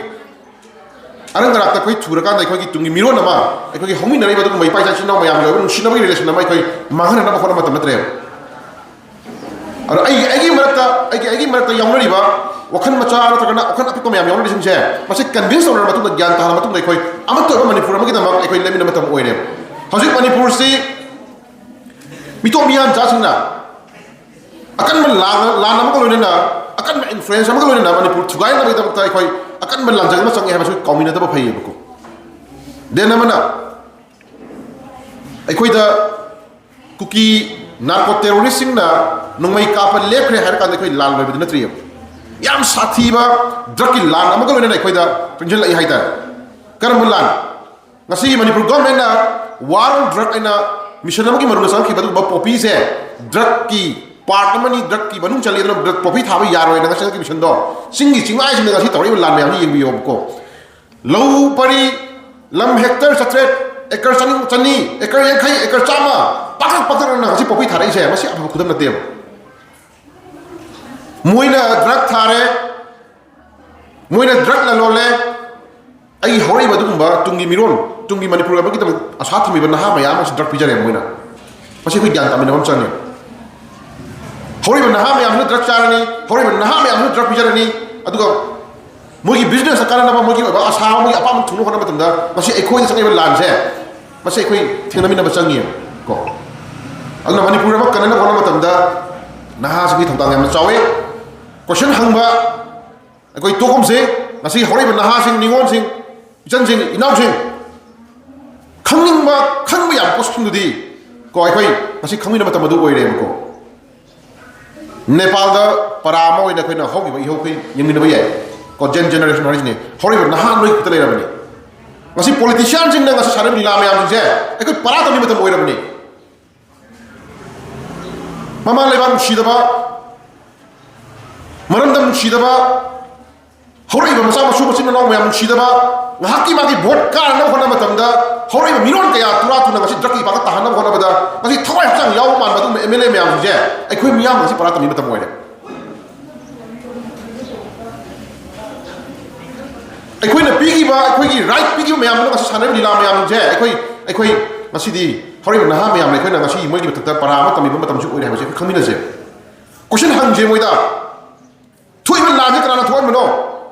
ꯑꯔꯪ ꯑꯔꯥꯛꯇ ꯑꯩꯈꯣꯏ ꯊꯨꯔꯀꯥꯟꯗ ꯑꯩꯈꯣꯏꯒꯤ ꯇꯨꯡꯒꯤ ꯃꯤꯔꯣꯟ ꯑꯃ, ꯑꯩꯈꯣꯏꯒꯤ ꯍꯧꯃꯤꯟꯅꯔꯤꯕ ꯑꯗꯨꯒꯨꯝꯕ ꯏꯄꯥ ꯏꯆꯥ ꯏꯆꯤꯟ ꯏꯅꯥꯎ ꯃꯌꯥꯝꯒꯤ ꯑꯣꯏꯕ ꯅꯨꯡꯁꯤꯅꯕꯒꯤ ꯔꯤꯂꯦꯁꯟ ꯑꯃ ꯑꯩꯈꯣꯏ ꯃꯥꯡꯍꯟꯅꯅꯕ ꯍꯣꯠꯅꯕ ꯃꯇꯝ ꯅꯠꯇ꯭ꯔꯦꯕ꯫ ꯑꯗꯣ ꯑꯩꯒꯤ, ꯑꯩꯒꯤ ꯃꯔꯛꯇ, ꯑꯩꯒꯤ, ꯑꯩꯒꯤ ꯃꯔꯛꯇ ꯌꯥꯎꯅꯔꯤꯕ ꯋꯥꯈꯜ ꯃꯆꯥ ꯅꯠꯇ꯭ꯔꯒꯅ ꯋꯥꯈꯜ ꯑꯄꯤꯛꯄ ꯃꯌꯥꯝ ꯌꯥꯎꯅꯔꯤꯁꯤꯡꯁꯦ, ꯃꯁꯤ ꯀꯟꯚꯤꯟꯁ ꯇꯧꯅꯔꯕ ꯃꯇꯨꯡꯗ, ꯒ꯭ꯌꯥꯟ ꯇꯥꯍꯜꯂꯕ ꯃꯇꯨꯡꯗ, ꯑꯩꯈꯣꯏ ꯑꯃꯠꯇ ꯑꯣꯏꯕ ꯃꯅꯤꯄꯨꯔ ꯑꯃꯒꯤꯗꯃꯛ ꯑꯩꯈꯣꯏ ꯂꯦꯞꯃꯤꯟꯅꯕ ꯃꯇꯝ ꯑꯣꯏꯔꯦ꯫ ꯍꯧꯖꯤꯛ ꯃꯅꯤꯄꯨꯔꯁꯤ ꯃꯤꯇꯣꯞ ꯃꯤꯌꯥꯟꯆꯥꯁꯤꯡꯅ ꯑꯀꯟꯕ ꯂꯥꯟ, ꯂꯥꯟ ꯑꯃꯒ ꯂꯣꯏꯅꯅ, ꯑꯀꯟꯕ ꯏꯟꯐ꯭ꯂꯨꯌꯦꯟꯁ ꯑꯃꯒ ꯂꯣꯏꯅꯅ ꯃꯅꯤꯄꯨꯔ ꯊꯨꯒꯥꯏꯅꯕꯒꯤꯗꯃꯛꯇ ꯑꯩꯈꯣꯏ ꯑꯀꯟꯕ ꯂꯥꯟꯖꯪ ꯑꯃ ꯆꯪꯉꯦ ꯍꯥꯏꯕꯁꯨ ꯀꯥꯎꯃꯤꯟꯅꯗꯕ ꯐꯩꯌꯦꯕꯀꯣ꯫ ꯗꯦꯟ ꯑꯃꯅ, ꯑꯩꯈꯣꯏꯗ ꯀꯨꯀꯤ ꯅꯥꯔꯀꯣ ꯇꯦꯔꯣꯔꯤꯁꯁꯤꯡꯅ ꯅꯣꯡꯃꯩ ꯀꯥꯞꯄ ꯂꯦꯞꯈ꯭ꯔꯦ ꯍꯥꯏꯔ ꯀꯥꯟꯗ ꯑꯩꯈꯣꯏ ꯂꯥꯟ ꯂꯣꯏꯕꯗꯤ ꯅꯠꯇ꯭ꯔꯤꯑꯕ꯫ ꯌꯥꯝ ꯁꯥꯊꯤꯕ ꯗ꯭ꯔꯛꯀꯤ ꯂꯥꯟ ꯑꯃꯒ ꯂꯣꯏꯅꯅ ꯑꯩꯈꯣꯏꯗ ꯆꯪꯁꯤꯜꯂꯛꯏ ꯍꯥꯏꯇꯥꯔꯦ꯫ ꯀꯔꯝꯕ ꯂꯥꯟ? ꯉꯁꯤꯒꯤ ꯃꯅꯤꯄꯨꯔ ꯒꯣꯔꯃꯦꯟꯅ ꯋꯥꯔ ꯑꯣꯟ ꯗ꯭ꯔꯛ ꯑꯩꯅ ꯃꯤꯁꯟ ꯑꯃꯒꯤ ꯃꯔꯨꯅ ꯆꯪꯈꯤꯕ ꯑꯗꯨꯒꯨꯝꯕ ꯄꯣꯄꯤꯁꯦ ꯗ꯭ꯔꯛꯀꯤ ꯄꯥꯔꯠ ꯑꯃꯅꯤ, ꯗ꯭ꯔꯛꯀꯤ ꯃꯅꯨꯡ ꯆꯜꯂꯤ, ꯑꯗꯨꯅ ꯗ꯭ꯔꯛ ꯄꯣꯄꯤ ꯊꯥꯕ ꯌꯥꯔꯣꯏꯅ ꯉꯁꯤ ꯍꯟꯗꯛꯀꯤ ꯃꯤꯁꯟꯗꯣ ꯆꯤꯡꯒꯤ ꯆꯤꯡꯃꯥꯏꯁꯤꯡꯗ ꯉꯁꯤ ꯇꯧꯔꯛꯏꯕ ꯂꯥꯟ ꯃꯌꯥꯝꯁꯤ ꯌꯦꯡꯕꯤꯌꯣꯕꯀꯣ꯫ ꯂꯧ ꯄꯔꯤ, ꯂꯝ ꯍꯦꯛꯇꯔ ꯆꯥꯇ꯭ꯔꯦꯠ, ꯑꯦꯀꯔ ꯆꯅꯤ, ꯆꯅꯤ, ꯑꯦꯀꯔ ꯌꯥꯡꯈꯩ, ꯑꯦꯀꯔ ꯆꯥꯝꯃ, ꯄꯥꯛꯇꯛ ꯄꯥꯛꯇꯛꯅ ꯉꯁꯤ ꯄꯣꯄꯤ ꯊꯥꯔꯛꯏꯁꯦ, ꯃꯁꯤ ꯑꯐꯕ ꯈꯨꯗꯝ ꯅꯠꯇꯦꯕ꯫ ꯃꯣꯏꯅ ꯗ꯭ꯔꯛ ꯊꯥꯔꯦ, ꯃꯣꯏꯅ ꯗ꯭ꯔꯛ ꯂꯂꯣꯜꯂꯦ꯫ ꯑꯩ ꯍꯧꯔꯛꯏꯕ ꯑꯗꯨꯒꯨꯝꯕ ꯇꯨꯡꯒꯤ ꯃꯤꯔꯣꯜ, ꯇꯨꯡꯒꯤ ꯃꯅꯤꯄꯨꯔ ꯑꯃꯒꯤꯗꯃꯛ ꯑꯁꯥ ꯊꯝꯃꯤꯕ ꯅꯍꯥ ꯃꯌꯥꯝ ꯑꯃꯁꯨ ꯗ꯭ꯔꯛ ꯄꯤꯖꯔꯦ ꯃꯣꯏꯅ꯫ ꯃꯁꯤ ꯑꯩꯈꯣꯏ ꯒ꯭ꯌꯥꯟ ꯇꯥꯃꯤꯟꯅꯕ ꯑꯃ ꯆꯪꯉꯦ꯫ ꯍꯧꯔꯛꯏꯕ ꯅꯍꯥ ꯃꯌꯥꯝꯁꯤꯅ ꯗ꯭ꯔꯛ ꯆꯥꯔꯅꯤ, ꯍꯧꯔꯛꯏꯕ ꯅꯍꯥ ꯃꯌꯥꯝꯁꯤꯅ ꯗ꯭ꯔꯛ ꯄꯤꯖꯔꯅꯤ, ꯑꯗꯨꯒ ꯃꯣꯏꯒꯤ ꯕꯤꯖꯤꯅꯦꯁꯇ ꯀꯥꯟꯅꯅꯕ, ꯃꯣꯏꯒꯤ ꯑꯣꯏꯕ ꯑꯁꯥ, ꯃꯣꯏꯒꯤ ꯑꯄꯥꯝꯕ ꯊꯨꯡꯅꯕ ꯍꯣꯠꯅꯕ ꯃꯇꯝꯗ ꯃꯁꯤ ꯑꯩꯈꯣꯏꯗ ꯆꯪꯉꯛꯏꯕ ꯂꯥꯟꯁꯦ, ꯃꯁꯤ ꯑꯩꯈꯣꯏ ꯊꯦꯡꯅꯃꯤꯟꯅꯕ ꯆꯪꯉꯤ ꯀꯣ꯫ ꯑꯗꯨꯅ ꯃꯅꯤꯄꯨꯔ ꯑꯃ ꯀꯟꯅꯅꯕ ꯍꯣꯠꯅꯕ ꯃꯇꯝꯗ ꯅꯍꯥꯁꯤꯡꯒꯤ ꯊꯧꯗꯥꯡ ꯌꯥꯝꯅ ꯆꯥꯎꯋꯤ꯫ ꯀꯣꯏꯁꯟ ꯍꯪꯕ ꯑꯩꯈꯣꯏ ꯇꯣꯛꯈꯨꯝꯁꯤ, ꯉꯁꯤ ꯍꯧꯔꯛꯏꯕ ꯅꯍꯥꯁꯤꯡ, ꯅꯤꯉꯣꯜꯁꯤꯡ, ꯏꯆꯟꯁꯤꯡ, ꯏꯅꯥꯎꯁꯤꯡ, ꯈꯪꯅꯤꯡꯕ, ꯈꯪꯕ ꯌꯥꯕ ꯄꯣꯠꯁꯛꯁꯤꯡꯗꯨꯗꯤ ꯀꯣ, ꯑꯩꯈꯣꯏ ꯉꯁꯤ ꯈꯪꯃꯤꯟꯅꯕ ꯃꯇꯝ ꯑꯗꯨ ꯑꯣꯏꯔꯦꯕꯀꯣ꯫ ꯅꯦꯄꯥꯜꯗ ꯄꯔꯥ ꯑꯃ ꯑꯣꯏꯅ ꯑꯩꯈꯣꯏꯅ ꯍꯧꯈꯤꯕ ꯏꯍꯧ ꯑꯩꯈꯣꯏ ꯌꯦꯡꯃꯤꯟꯅꯕ ꯌꯥꯏ ꯀꯣ꯫ ꯖꯦꯟ ꯖꯦꯅꯦꯔꯦꯁꯟ ꯍꯥꯏꯔꯤꯁꯤꯅꯦ, ꯍꯧꯔꯛꯏꯕ ꯅꯍꯥ ꯅꯣꯏ ꯈꯛꯇ ꯂꯩꯔꯕꯅꯤ꯫ ꯉꯁꯤ ꯄꯣꯂꯤꯇꯤꯁꯤꯌꯥꯟꯁꯤꯡꯅ ꯉꯁꯤ ꯁꯥꯟꯅꯔꯤꯕ ꯂꯤꯂꯥ ꯃꯌꯥꯝꯁꯤꯡꯁꯦ ꯑꯩꯈꯣꯏ ꯄꯔꯥ ꯇꯝꯕꯒꯤ ꯃꯇꯝ ꯑꯣꯏꯔꯕꯅꯤ꯫ ꯃꯃꯥ ꯂꯩꯕꯥꯛ ꯅꯨꯡꯁꯤꯗꯕ, ꯃꯔꯝꯗꯝ ꯅꯨꯡꯁꯤꯗꯕ, ꯍꯧꯔꯛꯏꯕ ꯃꯆꯥ ꯃꯁꯨ ꯃꯆꯤꯟ ꯃꯅꯥꯎ ꯃꯌꯥꯝ ꯅꯨꯡꯁꯤꯗꯕ, ꯉꯥꯏꯍꯥꯛꯀꯤ ꯃꯥꯒꯤ ꯚꯣꯠ ꯀꯥꯅꯅꯕ ꯍꯣꯠꯅꯕ ꯃꯇꯝꯗ ꯍꯧꯔꯛꯏꯕ ꯃꯤꯔꯣꯟ ꯀꯌꯥ ꯇꯨꯔꯥ ꯇꯨꯅ ꯉꯁꯤ ꯗ꯭ꯔꯛꯀꯤ ꯏꯄꯥꯛꯇ ꯇꯥꯍꯟꯅꯕ ꯍꯣꯠꯅꯕꯗ ꯉꯁꯤ ꯊꯋꯥꯏ ꯍꯛꯆꯥꯡ ꯌꯥꯎꯕ ꯃꯥꯟꯕ ꯑꯗꯨꯒꯨꯝꯕ ꯑꯦꯝ ꯑꯦꯜ ꯑꯦ ꯃꯌꯥꯝꯁꯤꯡꯁꯦ ꯑꯩꯈꯣꯏ ꯃꯤꯌꯥꯝ ꯉꯁꯤ ꯄꯔꯥ ꯇꯝꯕꯒꯤ ꯃꯇꯝ ꯑꯣꯏꯔꯦ꯫ ꯑꯩꯈꯣꯏꯅ ꯄꯤꯈꯤꯕ, ꯑꯩꯈꯣꯏꯒꯤ ꯔꯥꯏꯠ ꯄꯤꯈꯤꯕ ꯃꯌꯥꯝꯗꯨꯅ ꯉꯁꯤ ꯁꯥꯟꯅꯔꯤꯕ ꯂꯤꯂꯥ ꯃꯌꯥꯝꯁꯦ ꯑꯩꯈꯣꯏ, ꯑꯩꯈꯣꯏ ꯉꯁꯤꯗꯤ ꯍꯧꯔꯛꯏꯕ ꯅꯍꯥ ꯃꯌꯥꯝꯅ ꯑꯩꯈꯣꯏꯅ ꯉꯁꯤ ꯃꯣꯏꯒꯤ ꯃꯊꯛꯇ ꯄꯔꯥ ꯑꯃ ꯇꯝꯕꯤꯕ ꯃꯇꯝꯁꯨ ꯑꯣꯏꯔꯦ ꯍꯥꯏꯕꯁꯦ ꯑꯩꯈꯣꯏ ꯈꯪꯃꯤꯟꯅꯁꯦ꯫ ꯀꯣꯏꯁꯟ ꯍꯪꯁꯦ ꯃꯣꯏꯗ, ꯊꯣꯛꯏꯕ ꯂꯥꯟꯁꯦ ꯀꯅꯥꯅ ꯊꯣꯛꯍꯟꯕꯅꯣ?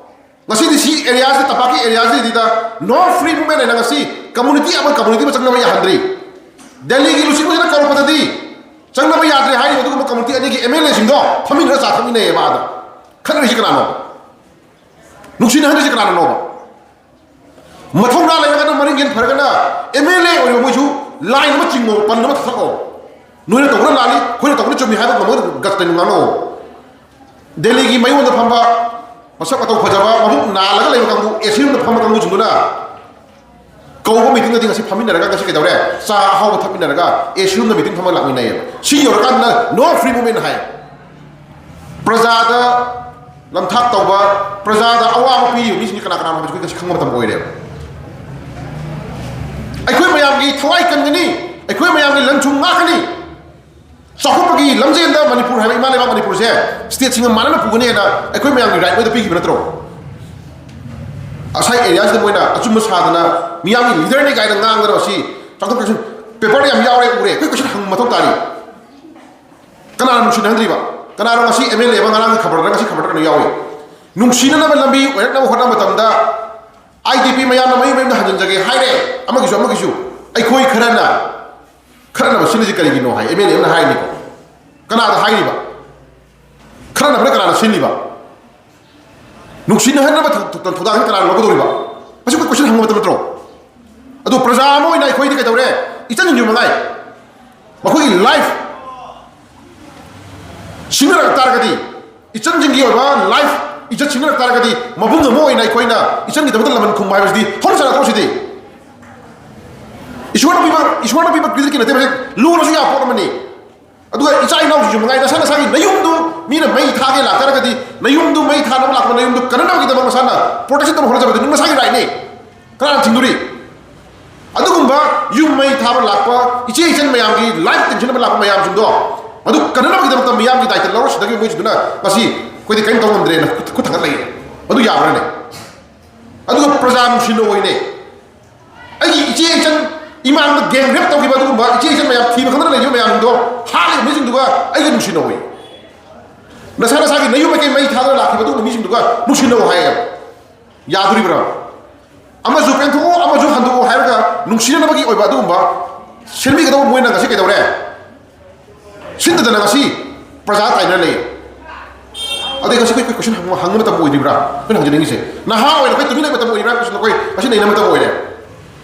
ꯉꯁꯤꯗꯤ ꯁꯤ ꯑꯦꯔꯤꯌꯥꯁꯤ, ꯇꯝꯄꯥꯛꯀꯤ ꯑꯦꯔꯤꯌꯥꯁꯤꯗ ꯅꯣ ꯐ꯭ꯔꯤ ꯃꯨꯚꯃꯦꯟ ꯍꯥꯏꯅ ꯉꯁꯤ ꯀꯝꯃꯨꯅꯤꯇꯤ ꯑꯃ ꯀꯝꯃꯨꯅꯤꯇꯤ ꯑꯃ ꯆꯪꯅꯕ ꯌꯥꯍꯟꯗ꯭ꯔꯤ꯫ ꯗꯦꯜꯂꯤꯒꯤ ꯂꯨꯆꯤꯡꯕꯁꯤꯅ ꯀꯔꯣꯔꯄꯇꯤꯗ ꯆꯪꯅꯕ ꯌꯥꯗ꯭ꯔꯦ ꯍꯥꯏꯔꯤꯕ ꯑꯗꯨꯒꯨꯝꯕ ꯀꯝꯃꯨꯅꯤꯇꯤ ꯑꯅꯤꯒꯤ ꯑꯦꯝ ꯑꯦꯜ ꯑꯦꯁꯤꯡꯗꯣ ꯐꯝꯃꯤꯟꯅꯔ ꯆꯥ ꯊꯛꯃꯤꯟꯅꯩꯌꯦꯕ꯫ ꯑꯥꯗ ꯈꯠꯅꯔꯤꯁꯤ ꯀꯅꯥꯅꯣ? ꯅꯨꯡꯁꯤꯅꯍꯟꯗ꯭ꯔꯤꯁꯤ ꯀꯅꯥꯅꯅꯣꯕ? ꯃꯊꯧꯅꯥ ꯂꯩꯔꯒꯅ, ꯃꯔꯤꯡꯖꯦꯜ ꯐꯔꯒꯅ ꯑꯦꯝ ꯑꯦꯜ ꯑꯦ ꯑꯣꯏꯔꯤꯕ ꯃꯣꯏꯁꯨ ꯂꯥꯏꯟ ꯑꯃ ꯆꯤꯡꯉꯣ, ꯄꯟ ꯑꯃ ꯊꯛꯑꯣ꯫ ꯅꯣꯏꯅ ꯇꯧꯕꯅ ꯂꯥꯜꯂꯤ, ꯑꯩꯈꯣꯏꯅ ꯇꯧꯕꯅ ꯆꯨꯝꯃꯤ ꯍꯥꯏꯕ ꯉꯝꯃꯒ ꯒꯠꯇ ꯉꯥꯡꯉꯛꯑꯣ꯫ ꯗꯦꯜꯂꯤꯒꯤ ꯃꯌꯣꯟꯗ ꯐꯝꯕ, ꯃꯁꯛ ꯃꯇꯧ ꯐꯖꯕ, ꯃꯕꯨꯛ ꯅꯥꯜꯂꯒ ꯂꯩꯕ ꯀꯥꯡꯕꯨ, ꯑꯦ ꯁꯤ ꯔꯨꯝꯗ ꯐꯝꯕ ꯀꯥꯡꯕꯨꯁꯤꯡꯗꯨꯅ ꯀꯧꯕ ꯃꯤꯇꯤꯡꯗꯗꯤ ꯉꯁꯤ ꯐꯝꯃꯤꯟꯅꯔꯒ ꯉꯁꯤ ꯀꯩꯗꯧꯔꯦ? ꯆꯥ ꯑꯍꯥꯎꯕ ꯊꯛꯃꯤꯟꯅꯔꯒ ꯑꯦ ꯁꯤ ꯔꯨꯝꯗ ꯃꯤꯇꯤꯡ ꯐꯝꯃꯒ ꯂꯥꯛꯃꯤꯟꯅꯩꯌꯦꯕ꯫ ꯁꯤ ꯌꯧꯔꯀꯥꯟꯗ ꯅꯣ ꯐ꯭ꯔꯤ ꯃꯨꯚꯃꯦꯟ ꯍꯥꯏ꯫ ꯄ꯭ꯔꯖꯥꯗ ꯂꯝꯊꯥꯛ ꯇꯧꯕ, ꯄ꯭ꯔꯖꯥꯗ ꯑꯋꯥꯕ ꯄꯤꯔꯤꯕ ꯃꯤꯁꯤꯡꯁꯤ ꯀꯅꯥ ꯀꯅꯥꯅꯣ ꯍꯥꯏꯕꯁꯤ ꯑꯩꯈꯣꯏ ꯉꯁꯤ ꯈꯪꯕ ꯃꯇꯝ ꯑꯣꯏꯔꯦꯕ꯫ ꯑꯩꯈꯣꯏ ꯃꯌꯥꯝꯒꯤ ꯊꯋꯥꯏ ꯀꯟꯒꯅꯤ, ꯑꯩꯈꯣꯏ ꯃꯌꯥꯝꯒꯤ ꯂꯟ ꯊꯨꯝ ꯉꯥꯛꯀꯅꯤ꯫ ꯆꯥꯎꯈꯠꯄꯒꯤ ꯂꯝꯖꯦꯟꯗ ꯃꯅꯤꯄꯨꯔ ꯍꯥꯏꯕ ꯏꯃꯥ ꯂꯩꯕꯥꯛ ꯃꯅꯤꯄꯨꯔꯁꯦ ꯁ꯭ꯇꯦꯠꯁꯤꯡꯒ ꯃꯥꯟꯅꯅ ꯄꯨꯒꯅꯤ ꯍꯥꯏꯅ ꯑꯩꯈꯣꯏ ꯃꯌꯥꯝꯒꯤ ꯔꯥꯏꯠ ꯃꯣꯏꯗ ꯄꯤꯈꯤꯕ ꯅꯠꯇ꯭ꯔꯣ? ꯉꯁꯥꯏ ꯑꯦꯔꯤꯌꯥꯁꯤꯗ ꯃꯣꯏꯅ ꯑꯆꯨꯝꯕ ꯁꯥꯗꯅ ꯃꯤꯌꯥꯝꯒꯤ ꯂꯤꯗꯔꯅꯤ ꯀꯥꯏꯅ ꯉꯥꯡꯗꯅ ꯁꯤ ꯆꯥꯎꯊꯣꯛ ꯆꯥꯎꯁꯤꯟ ꯄꯦꯄꯔꯗ ꯌꯥꯝ ꯌꯥꯎꯔꯦ, ꯎꯔꯦ, ꯑꯩꯈꯣꯏ ꯀꯣꯏꯁꯟ ꯍꯪꯕ ꯃꯊꯧ ꯇꯥꯔꯤ꯫ ꯀꯅꯥꯅ ꯅꯨꯡꯁꯤꯅꯍꯟꯗ꯭ꯔꯤꯕ? ꯀꯅꯥꯅꯣ ꯉꯁꯤ ꯑꯦꯝ ꯑꯦꯜ ꯑꯦ ꯑꯃ ꯉꯔꯥꯡꯒꯤ ꯈꯕꯔꯗ, ꯉꯁꯤ ꯈꯕꯔꯗ ꯀꯩꯅꯣ ꯌꯥꯎꯏ? ꯅꯨꯡꯁꯤꯅꯅꯕ ꯂꯝꯕꯤ ꯑꯣꯏꯔꯛꯅꯕ ꯍꯣꯠꯅꯕ ꯃꯇꯝꯗ ꯑꯥꯏ ꯗꯤ ꯄꯤ ꯃꯌꯥꯝꯅ ꯃꯌꯨꯝ ꯃꯌꯨꯝꯗ ꯍꯟꯖꯤꯟꯖꯒꯦ ꯍꯥꯏꯔꯦ꯫ ꯑꯃꯒꯤꯁꯨ ꯑꯃꯒꯤꯁꯨ ꯑꯩꯈꯣꯏ ꯈꯔꯅ ꯈꯠꯅꯅꯕ ꯁꯤꯜꯂꯤꯁꯤ ꯀꯔꯤꯒꯤꯅꯣ ꯍꯥꯏ ꯑꯦꯝ ꯑꯦꯜ ꯑꯦ ꯑꯃꯅ ꯍꯥꯏꯔꯤꯅꯤꯀꯣ꯫ ꯀꯅꯥꯗ ꯍꯥꯏꯔꯤꯕ? ꯈꯠꯅꯅꯕꯅ ꯀꯅꯥꯅ ꯁꯤꯜꯂꯤꯕ? ꯅꯨꯡꯁꯤꯅꯍꯟꯅꯕ ꯊꯧ-, ꯊꯧ-, ꯊꯧꯗꯥꯡꯁꯤ ꯀꯅꯥꯅ ꯂꯧꯒꯗꯧꯔꯤꯕ? ꯃꯁꯤ ꯑꯩꯈꯣꯏ ꯀꯣꯏꯁꯟ ꯍꯪꯕ ꯃꯇꯝ ꯅꯠꯇ꯭ꯔꯣ? ꯑꯗꯨ ꯄ꯭ꯔꯖꯥ ꯑꯃ ꯑꯣꯏꯅ ꯑꯩꯈꯣꯏꯗꯤ ꯀꯩꯗꯧꯔꯦ? ꯏꯆꯟ ꯁꯤꯡꯖꯨ ꯃꯉꯥꯏ꯫ ꯃꯈꯣꯏꯒꯤ ꯂꯥꯏꯐ ꯁꯤꯡꯅꯔꯛ ꯇꯥꯔꯒꯗꯤ, ꯏꯆꯟꯁꯤꯡꯒꯤ ꯑꯣꯏꯕ ꯂꯥꯏꯐ ꯏꯖꯠ ꯁꯤꯡꯅꯔꯛ ꯇꯥꯔꯒꯗꯤ, ꯃꯕꯨꯡ ꯑꯃ ꯑꯣꯏꯅ ꯑꯩꯈꯣꯏꯅ ꯏꯆꯟꯒꯤꯗꯃꯛꯇ ꯂꯃꯟ ꯈꯨꯝꯕ ꯍꯥꯏꯕꯁꯤꯗꯤ ꯍꯧꯅ ꯁꯥꯅ ꯊꯣꯛꯁꯤꯗꯤ꯫ ꯏꯁꯣꯔꯅ ꯄꯤꯕ, ꯏꯁꯣꯔꯅ ꯄꯤꯕ ꯀ꯭ꯔꯤꯗꯤꯠꯀꯤ ꯅꯠꯇꯦ, ꯃꯁꯤ ꯂꯨꯅꯁꯨ ꯌꯥꯕ ꯄꯣꯠ ꯑꯃꯅꯤ꯫ ꯑꯗꯨꯒ ꯏꯆꯥ ꯏꯅꯥꯎꯁꯤꯡꯁꯨ ꯃꯉꯥꯏ, ꯅꯁꯥ ꯅꯁꯥꯒꯤ ꯅꯌꯨꯝꯗꯨ ꯃꯤꯅ ꯃꯩ ꯊꯥꯒꯦ ꯂꯥꯛꯇꯥꯔꯒꯗꯤ, ꯅꯌꯨꯝꯗꯨ ꯃꯩ ꯊꯥꯅꯕ ꯂꯥꯛꯄ ꯅꯌꯨꯝꯗꯨ ꯀꯟꯅꯅꯕꯒꯤꯗꯃꯛ ꯅꯁꯥꯅ ꯄ꯭ꯔꯣꯇꯦꯛꯁꯟ ꯇꯧꯅ ꯍꯣꯠꯅꯖꯕꯗꯨ ꯅꯪ ꯅꯁꯥꯒꯤ ꯔꯥꯏꯠꯅꯤ꯫ ꯀꯅꯥꯅ ꯊꯤꯡꯗꯣꯔꯤ? ꯑꯗꯨꯒꯨꯝꯕ ꯌꯨꯝ ꯃꯩ ꯊꯥꯕ ꯂꯥꯛꯄ, ꯏꯆꯦ ꯏꯆꯟ ꯃꯌꯥꯝꯒꯤ ꯂꯥꯏꯐ ꯇꯦꯟꯁꯤꯟꯅꯕ ꯂꯥꯛꯄ ꯃꯌꯥꯝꯁꯤꯡꯗꯣ, ꯑꯗꯨ ꯀꯟꯅꯅꯕꯒꯤꯗꯃꯛꯇ ꯃꯤꯌꯥꯝꯒꯤ ꯗꯥꯏꯇ ꯂꯧꯔ ꯁꯤꯗꯒꯤ ꯃꯣꯏꯁꯤꯗꯨꯅ ꯉꯁꯤ ꯑꯩꯈꯣꯏꯗꯤ ꯀꯔꯤꯝ ꯇꯧ ꯉꯝꯗ꯭ꯔꯦꯅ ꯈꯨꯠ, ꯈꯨꯠ ꯊꯥꯡꯒꯠ ꯂꯩꯌꯦ꯫ ꯑꯗꯨ ꯌꯥꯕ꯭ꯔꯅꯦ? ꯑꯗꯨꯒ ꯄ꯭ꯔꯖꯥ ꯅꯨꯡꯁꯤ ꯅꯣꯏꯅꯦ꯫ ꯑꯩꯒꯤ ꯏꯆꯦ ꯏꯆꯟ ꯏꯃꯥꯡꯗ ꯒꯦꯡ ꯔꯦꯞ ꯇꯧꯈꯤꯕ ꯑꯗꯨꯒꯨꯝꯕ ꯏꯆꯦ ꯏꯆꯟ ꯃꯌꯥꯝ ꯊꯤꯕ ꯈꯪꯗꯅ ꯂꯩꯈꯤꯕ ꯃꯌꯥꯝꯗꯣ ꯍꯥꯠꯂꯤꯕ ꯃꯤꯁꯤꯡꯗꯨꯒ ꯑꯩꯒ ꯅꯨꯡꯁꯤ ꯅꯧꯏ꯫ ꯅꯁꯥ ꯅꯁꯥꯒꯤ ꯅꯌꯨꯝ ꯃꯥꯏꯀꯩ ꯃꯩ ꯊꯥꯗꯅ ꯂꯥꯛꯈꯤꯕ ꯑꯗꯨꯒꯨꯝꯕ ꯃꯤꯁꯤꯡꯗꯨꯒ ꯅꯨꯡꯁꯤꯅꯧ ꯍꯥꯏꯌꯦꯕ꯫ ꯌꯥꯗꯣꯔꯤꯕ꯭ꯔꯥ? ꯑꯃꯁꯨ ꯄꯦꯟꯊꯣꯛꯑꯣ, ꯑꯃꯁꯨ ꯍꯟꯗꯣꯛꯑꯣ ꯍꯥꯏꯔꯒ ꯅꯨꯡꯁꯤꯅꯅꯕꯒꯤ ꯑꯣꯏꯕ ꯑꯗꯨꯒꯨꯝꯕ ꯁꯦꯝꯕꯤꯒꯗꯧꯕ ꯃꯣꯏꯅ ꯉꯁꯤ ꯀꯩꯗꯧꯔꯦ? ꯁꯤꯟꯗꯗꯅ ꯉꯁꯤ ꯄ꯭ꯔꯖꯥ ꯇꯥꯏꯅ ꯂꯩ꯫ ꯑꯗꯩ ꯉꯁꯤ ꯑꯩꯈꯣꯏ ꯀꯣꯏꯁꯟ ꯍꯪꯕ ꯃꯇꯝ ꯑꯣꯏꯔꯤꯕ꯭ꯔꯥ? ꯑꯩꯈꯣꯏꯅ ꯍꯪꯖꯅꯤꯡꯉꯤꯁꯦ, ꯅꯍꯥ ꯑꯣꯏꯅ ꯑꯩꯈꯣꯏ ꯇꯨꯃꯤꯟ ꯂꯩꯕ ꯃꯇꯝ ꯑꯣꯏꯔꯤꯕ꯭ꯔꯥ? ꯀꯣꯏꯁꯟ ꯑꯩꯈꯣꯏ ꯉꯁꯤ ꯅꯩꯅ ꯃꯇꯝ ꯑꯣꯏꯔꯦ꯫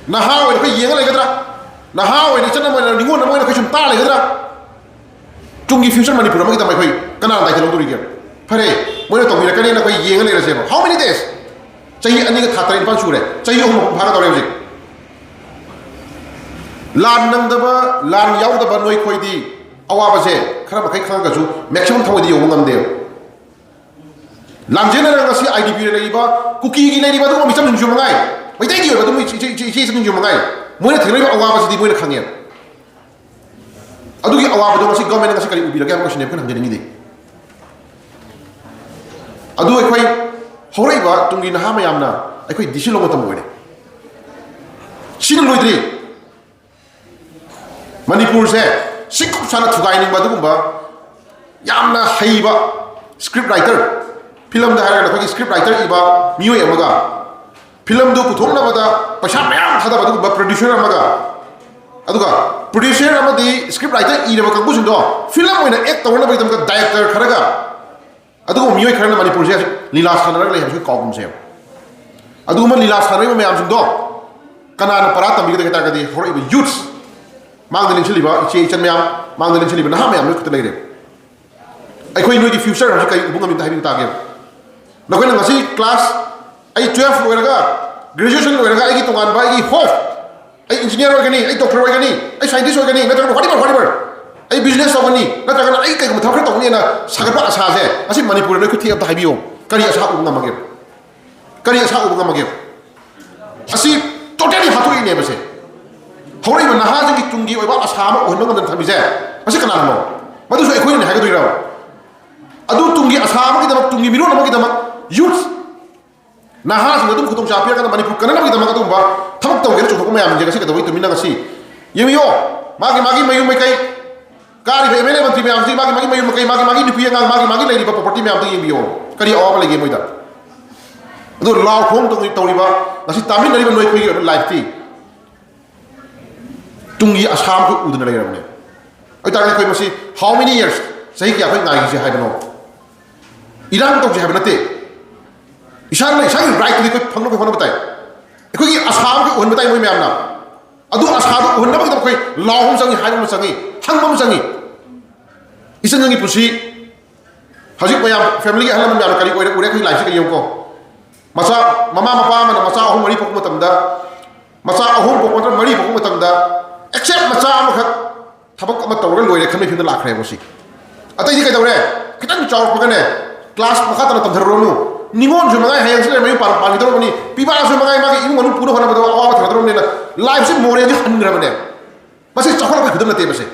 ꯅꯍꯥ ꯑꯣꯏꯅ ꯑꯩꯈꯣꯏ ꯌꯦꯡꯉ ꯂꯩꯒꯗ꯭ꯔꯥ? ꯅꯍꯥ ꯑꯣꯏꯅ ꯏꯆꯟ ꯑꯃ ꯑꯣꯏꯅ, ꯅꯤꯉꯣꯜ ꯑꯃ ꯑꯣꯏꯅ ꯑꯩꯈꯣꯏ ꯁꯨꯝ ꯇꯥ ꯂꯩꯒꯗ꯭ꯔꯥ? ꯇꯨꯡꯒꯤ ꯐ꯭ꯌꯨꯆꯔ ꯃꯅꯤꯄꯨꯔ ꯑꯃꯒꯤꯗꯃꯛ ꯑꯩꯈꯣꯏ ꯀꯅꯥꯅ ꯗꯥꯏꯇ ꯂꯧꯗꯣꯔꯤꯒꯦ? ꯐꯔꯦ, ꯃꯣꯏꯅ ꯇꯧꯕꯤꯔꯛꯀꯅꯤꯅ ꯑꯩꯈꯣꯏ ꯌꯦꯡꯉ ꯂꯩꯔꯁꯦꯕ꯫ How many days? ꯆꯍꯤ ꯑꯅꯤꯒ ꯊꯥ ꯇꯔꯦꯠ ꯅꯤꯄꯥꯜ ꯁꯨꯔꯦ, ꯆꯍꯤ ꯑꯍꯨꯝ ꯃꯄꯨꯡ ꯐꯥꯒꯗꯧꯔꯦ ꯍꯧꯖꯤꯛ꯫ ꯂꯥꯟ ꯅꯪꯗꯕ, ꯂꯥꯟ ꯌꯥꯎꯗꯕ ꯅꯣꯏꯈꯣꯏꯗꯤ ꯑꯋꯥꯕꯁꯦ ꯈꯔ ꯃꯈꯩ ꯈꯪꯉꯒꯁꯨ ꯃꯦꯛꯁꯤꯃꯝ ꯊꯃꯣꯏꯗ ꯌꯧꯕ ꯉꯝꯗꯦꯕ꯫ ꯂꯥꯟꯖꯦꯟꯅꯔꯒ ꯉꯁꯤ ꯑꯥꯏ ꯗꯤ ꯄꯤꯗ ꯂꯩꯔꯤꯕ, ꯀꯨꯀꯤꯒꯤ ꯂꯩꯔꯤꯕ ꯑꯗꯨꯒꯨꯝꯕ ꯃꯤꯆꯝꯁꯤꯡꯁꯨ ꯃꯉꯥꯏ, ꯃꯩꯇꯩꯒꯤ ꯑꯣꯏꯕ ꯑꯗꯨꯝ ꯏꯆꯦ ꯏꯆꯦ ꯏꯆꯦ ꯏꯆꯟꯁꯤꯡꯁꯨ ꯃꯉꯥꯏ, ꯃꯣꯏꯅ ꯊꯦꯡꯅꯔꯤꯕ ꯑꯋꯥꯕꯁꯤꯗꯤ ꯃꯣꯏꯅ ꯈꯪꯉꯦꯕ꯫ ꯑꯗꯨꯒꯤ ꯑꯋꯥꯕꯗꯣ ꯉꯁꯤ ꯒꯣꯔꯃꯦꯟꯅ ꯉꯁꯤ ꯀꯔꯤ ꯎꯕꯤꯔꯒꯦ ꯍꯥꯏꯕ ꯀꯣꯏꯁꯟꯅꯦ ꯑꯩꯈꯣꯏꯅ ꯍꯪꯖꯅꯤꯡꯉꯤꯗꯤ꯫ ꯑꯗꯨ ꯑꯩꯈꯣꯏ ꯍꯧꯔꯛꯏꯕ ꯇꯨꯡꯒꯤ ꯅꯍꯥ ꯃꯌꯥꯝꯅ ꯑꯩꯈꯣꯏ ꯗꯤꯁꯤꯖꯟ ꯂꯧꯕ ꯃꯇꯝ ꯑꯣꯏꯔꯦ꯫ ꯁꯤꯅ ꯂꯣꯏꯗ꯭ꯔꯤ꯫ ꯃꯅꯤꯄꯨꯔꯁꯦ ꯁꯤꯀꯨꯞ ꯁꯥꯅ ꯊꯨꯒꯥꯏꯅꯤꯡꯕ ꯑꯗꯨꯒꯨꯝꯕ ꯌꯥꯝꯅ ꯍꯩꯕ ꯁ꯭ꯀ꯭ꯔꯤꯞ ꯔꯥꯏꯇꯔ, ꯐꯤꯂꯝꯗ ꯍꯥꯏꯔꯒꯅ ꯑꯩꯈꯣꯏꯒꯤ ꯁ꯭ꯀ꯭ꯔꯤꯞ ꯔꯥꯏꯇꯔ ꯏꯕ ꯃꯤꯑꯣꯏ ꯑꯃꯒ, ꯐꯤꯂꯝꯗꯨ ꯄꯨꯊꯣꯛꯅꯕꯗ ꯄꯩꯁꯥ ꯃꯌꯥꯝ ꯊꯥꯗꯕ ꯑꯗꯨꯒꯨꯝꯕ ꯄ꯭ꯔꯣꯗ꯭ꯌꯨꯁꯔ ꯑꯃꯒ, ꯑꯗꯨꯒ ꯄ꯭ꯔꯣꯗ꯭ꯌꯨꯁꯔ ꯑꯃꯗꯤ ꯁ꯭ꯀ꯭ꯔꯤꯞ ꯔꯥꯏꯇꯔ ꯏꯔꯕ ꯀꯥꯡꯕꯨꯁꯤꯡꯗꯣ ꯐꯤꯂꯝ ꯑꯣꯏꯅ ꯑꯦꯛ ꯇꯧꯅꯕꯒꯤꯗꯃꯛꯇ ꯗꯥꯏꯔꯦꯛꯇꯔ ꯈꯔꯒ, ꯑꯗꯨꯒꯨꯝꯕ ꯃꯤꯑꯣꯏ ꯈꯔꯅ ꯃꯅꯤꯄꯨꯔꯁꯦ ꯍꯧꯖꯤꯛ ꯂꯤꯂꯥ ꯁꯥꯟꯅꯔꯒ ꯂꯩ ꯍꯥꯏꯕꯁꯤ ꯀꯥꯎꯒꯨꯝꯁꯦꯕ꯫ ꯑꯗꯨꯒꯨꯝꯕ ꯂꯤꯂꯥ ꯁꯥꯟꯅꯔꯤꯕ ꯃꯌꯥꯝꯁꯤꯡꯗꯣ ꯀꯅꯥꯅ ꯄꯔꯥ ꯇꯝꯕꯤꯒꯗꯒꯦ ꯍꯥꯏ ꯇꯥꯔꯒꯗꯤ ꯍꯧꯔꯛꯏꯕ ꯌꯨꯠꯁ, ꯃꯥꯡꯗ ꯂꯦꯡꯁꯤꯜꯂꯤꯕ ꯏꯆꯦ ꯏꯆꯟ ꯃꯌꯥꯝ, ꯃꯥꯡꯗ ꯂꯦꯡꯁꯤꯜꯂꯤꯕ ꯅꯍꯥ ꯃꯌꯥꯝꯗꯨ ꯈꯛꯇ ꯂꯩꯔꯦ꯫ ꯑꯩꯈꯣꯏ ꯅꯣꯏꯒꯤ ꯐ꯭ꯌꯨꯆꯔ ꯍꯧꯖꯤꯛ ꯀꯔꯤ ꯎꯕ ꯉꯝꯃꯤ ꯑꯝꯇ ꯍꯥꯏꯕꯤꯌꯨ ꯇꯥꯒꯦ꯫ ꯅꯈꯣꯏꯅ ꯉꯁꯤ ꯀ꯭ꯂꯥꯁ, ꯑꯩ ꯇꯨꯌꯦꯜꯐ ꯂꯣꯏꯔꯒ, ꯒ꯭ꯔꯦꯖꯨꯑꯦꯁꯟ ꯂꯣꯏꯔꯒ ꯑꯩꯒꯤ ꯇꯣꯉꯥꯟꯕ ꯑꯩꯒꯤ ꯍꯣꯞ, ꯑꯩ ꯏꯟꯖꯤꯅꯤꯌꯥꯔ ꯑꯣꯏꯒꯅꯤ, ꯑꯩ ꯗꯣꯛꯇꯔ ꯑꯣꯏꯒꯅꯤ, ꯑꯩ ꯁꯥꯏꯟꯇꯤꯁ ꯑꯣꯏꯒꯅꯤ, ꯅꯠꯇ꯭ꯔꯒꯅ whatever, whatever, ꯑꯩ ꯕꯤꯖꯤꯅꯦꯁ ꯇꯧꯒꯅꯤ, ꯅꯠꯇ꯭ꯔꯒꯅ ꯑꯩ ꯀꯩꯒꯨꯝꯕ ꯊꯕꯛ ꯈꯔ ꯇꯧꯒꯅꯤꯅ ꯁꯥꯒꯠꯄ ꯑꯁꯥꯁꯦ ꯉꯁꯤ ꯃꯅꯤꯄꯨꯔꯗ ꯂꯣꯏ ꯈꯨꯠꯊꯦꯛ ꯑꯝꯇ ꯍꯥꯏꯕꯤꯌꯨ꯫ ꯀꯔꯤ ꯑꯁꯥ ꯎꯕ ꯉꯝꯃꯒꯦ? ꯀꯔꯤ ꯑꯁꯥ ꯎꯕ ꯉꯝꯃꯒꯦ? ꯑꯁꯤ ꯇꯣꯇꯦꯂꯤ ꯍꯥꯠꯇꯣꯛꯏꯅꯦꯕꯁꯦ꯫ ꯍꯧꯔꯛꯏꯕ ꯅꯍꯥꯁꯤꯡꯒꯤ ꯇꯨꯡꯒꯤ ꯑꯣꯏꯕ ꯑꯁꯥ ꯑꯃ ꯑꯣꯏꯍꯟꯕ ꯉꯝꯗꯅ ꯊꯝꯃꯤꯁꯦ ꯃꯁꯤ ꯀꯅꯥꯅꯅꯣ? ꯃꯗꯨꯁꯨ ꯑꯩꯈꯣꯏꯅꯅꯦ ꯍꯥꯏꯒꯗꯣꯏꯔꯕ? ꯑꯗꯨ ꯇꯨꯡꯒꯤ ꯑꯁꯥ ꯑꯃꯒꯤꯗꯃꯛ, ꯇꯨꯡꯒꯤ ꯃꯤꯔꯣꯜ ꯑꯃꯒꯤꯗꯃꯛ ꯌꯨꯠ ꯅꯍꯥꯁꯤꯡꯗ ꯑꯗꯨꯝ ꯈꯨꯗꯣꯡꯆꯥꯕ ꯄꯤꯔꯀꯥꯟꯗ ꯃꯅꯤꯄꯨꯔ ꯀꯟꯅꯅꯕꯒꯤꯗꯃꯛ ꯑꯗꯨꯒꯨꯝꯕ ꯊꯕꯛ ꯇꯧꯒꯦꯅ ꯆꯣꯡꯊꯣꯛꯄ ꯃꯌꯥꯝꯁꯤꯡꯁꯦ ꯉꯁꯤ ꯀꯩꯗꯧꯕꯩ ꯇꯨꯃꯤꯟꯅ ꯉꯁꯤ? ꯌꯦꯡꯕꯤꯌꯣ, ꯃꯥꯒꯤ, ꯃꯥꯒꯤ ꯃꯌꯨꯝ ꯃꯩꯀꯩ ꯆꯥꯔꯤꯕ ꯑꯦꯝ ꯑꯦꯜ ꯑꯦ ꯃꯟꯇ꯭ꯔꯤ ꯃꯌꯥꯝꯁꯤ, ꯃꯥꯒꯤ ꯃꯥꯒꯤ ꯃꯌꯨꯝ ꯃꯀꯩ, ꯃꯥꯒꯤ ꯃꯥꯒꯤ ꯅꯨꯄꯤ ꯑꯉꯥꯡ, ꯃꯥꯒꯤ ꯃꯥꯒꯤ ꯂꯩꯔꯤꯕ ꯄ꯭ꯔꯣꯄꯔꯇꯤ ꯃꯌꯥꯝꯗꯣ ꯌꯦꯡꯕꯤꯌꯣ꯫ ꯀꯔꯤ ꯑꯋꯥꯕ ꯂꯩꯒꯦ ꯃꯣꯏꯗ? ꯑꯗꯨ ꯂꯥꯎ ꯈꯣꯡ ꯇꯧꯔꯤ-, ꯇꯧꯔꯤꯕ ꯉꯁꯤ ꯇꯥꯃꯤꯟꯅꯔꯤꯕ ꯅꯣꯏ ꯑꯩꯈꯣꯏꯒꯤ ꯑꯣꯏꯕ ꯂꯥꯏꯐꯇꯤ ꯇꯨꯡꯒꯤ ꯑꯁꯥ ꯑꯃꯈꯛ ꯎꯗꯅ ꯂꯩꯔꯕꯅꯦ꯫ ꯑꯗꯨ ꯇꯥꯔꯒꯗꯤ ꯑꯩꯈꯣꯏ ꯃꯁꯤ how many years, ꯆꯍꯤ ꯀꯌꯥ ꯑꯩꯈꯣꯏ ꯉꯥꯏꯈꯤꯁꯦ ꯍꯥꯏꯕꯅꯣ? ꯏꯔꯥꯡ ꯇꯧꯁꯦ ꯍꯥꯏꯕ ꯅꯠꯇꯦ꯫ ꯏꯁꯥꯅ ꯏꯁꯥꯒꯤ ꯔꯥꯏꯠꯇꯨꯗꯤ ꯑꯩꯈꯣꯏ ꯐꯪꯅꯕ ꯍꯣꯠꯅꯕ ꯇꯥꯏ꯫ ꯑꯩꯈꯣꯏꯒꯤ ꯑꯁꯥ ꯑꯃꯈꯛ ꯎꯍꯟꯕ ꯇꯥꯏ ꯃꯣꯏ ꯃꯌꯥꯝꯅ꯫ ꯑꯗꯨ ꯑꯁꯥꯗꯨ ꯎꯍꯟꯅꯕꯒꯤꯗꯃꯛ ꯑꯩꯈꯣꯏ ꯂꯥꯎ ꯑꯃ ꯆꯪꯉꯤ, ꯍꯥꯏꯕ ꯑꯃ ꯆꯪꯉꯤ, ꯍꯪꯕ ꯑꯃ ꯆꯪꯉꯤ꯫ ꯏꯆꯟ ꯅꯪꯒꯤ ꯄꯨꯟꯁꯤ ꯍꯧꯖꯤꯛ ꯃꯌꯥꯝ ꯐꯦꯃꯤꯂꯤꯒꯤ ꯑꯍꯜ ꯂꯃꯟ ꯃꯌꯥꯝꯅ ꯀꯔꯤ ꯑꯣꯏꯔꯦ ꯎꯔꯦ ꯑꯩꯈꯣꯏ ꯂꯥꯏꯐꯁꯤꯗ ꯌꯦꯡꯉꯨꯀꯣ꯫ ꯃꯆꯥ, ꯃꯃꯥ ꯃꯄꯥ ꯑꯃꯅ ꯃꯆꯥ ꯑꯍꯨꯝ ꯃꯔꯤ ꯄꯣꯛꯄ ꯃꯇꯝꯗ, ꯃꯆꯥ ꯑꯍꯨꯝ ꯄꯣꯛꯄ ꯅꯠꯇ꯭ꯔꯒ ꯃꯔꯤ ꯄꯣꯛꯄ ꯃꯇꯝꯗ except ꯃꯆꯥ ꯑꯃꯈꯛ ꯊꯕꯛ ꯑꯃ ꯇꯧꯔꯒ ꯂꯣꯏꯔꯦ ꯈꯟꯕꯒꯤ ꯐꯤꯕꯝꯗ ꯂꯥꯛꯈ꯭ꯔꯦ ꯃꯁꯤ꯫ ꯑꯇꯩꯗꯤ ꯀꯩꯗꯧꯔꯦ? ꯈꯤꯇꯪ ꯆꯥꯎꯔꯛꯄꯒꯅꯦ, ꯀ꯭ꯂꯥꯁ ꯃꯈꯥ ꯇꯥꯅ ꯇꯝꯊꯔꯨꯔꯅꯨ꯫ ꯅꯤꯉꯣꯜꯁꯨ ꯃꯉꯥꯏ ꯍꯌꯦꯡꯁꯤ ꯂꯩꯔꯝꯃꯤ ꯄꯥꯟ-, ꯄꯥꯟꯈꯤꯗꯧꯔꯕꯅꯤ, ꯄꯤꯕꯥꯁꯨ ꯃꯉꯥꯏ ꯃꯥꯒꯤ ꯏꯃꯨꯡ ꯃꯅꯨꯡ ꯄꯨꯅ ꯍꯣꯠꯅꯕꯗ ꯑꯋꯥꯕ ꯊꯦꯡꯅꯗꯧꯔꯕꯅꯤꯅ ꯂꯥꯏꯐꯁꯤ ꯃꯣꯔꯦꯜꯗꯤ ꯍꯟꯈ꯭ꯔꯕꯅꯦ꯫ ꯃꯁꯤ ꯆꯥꯎꯈꯠꯂꯛꯄꯒꯤ ꯈꯨꯗꯝ ꯅꯠꯇꯦ ꯃꯁꯤ꯫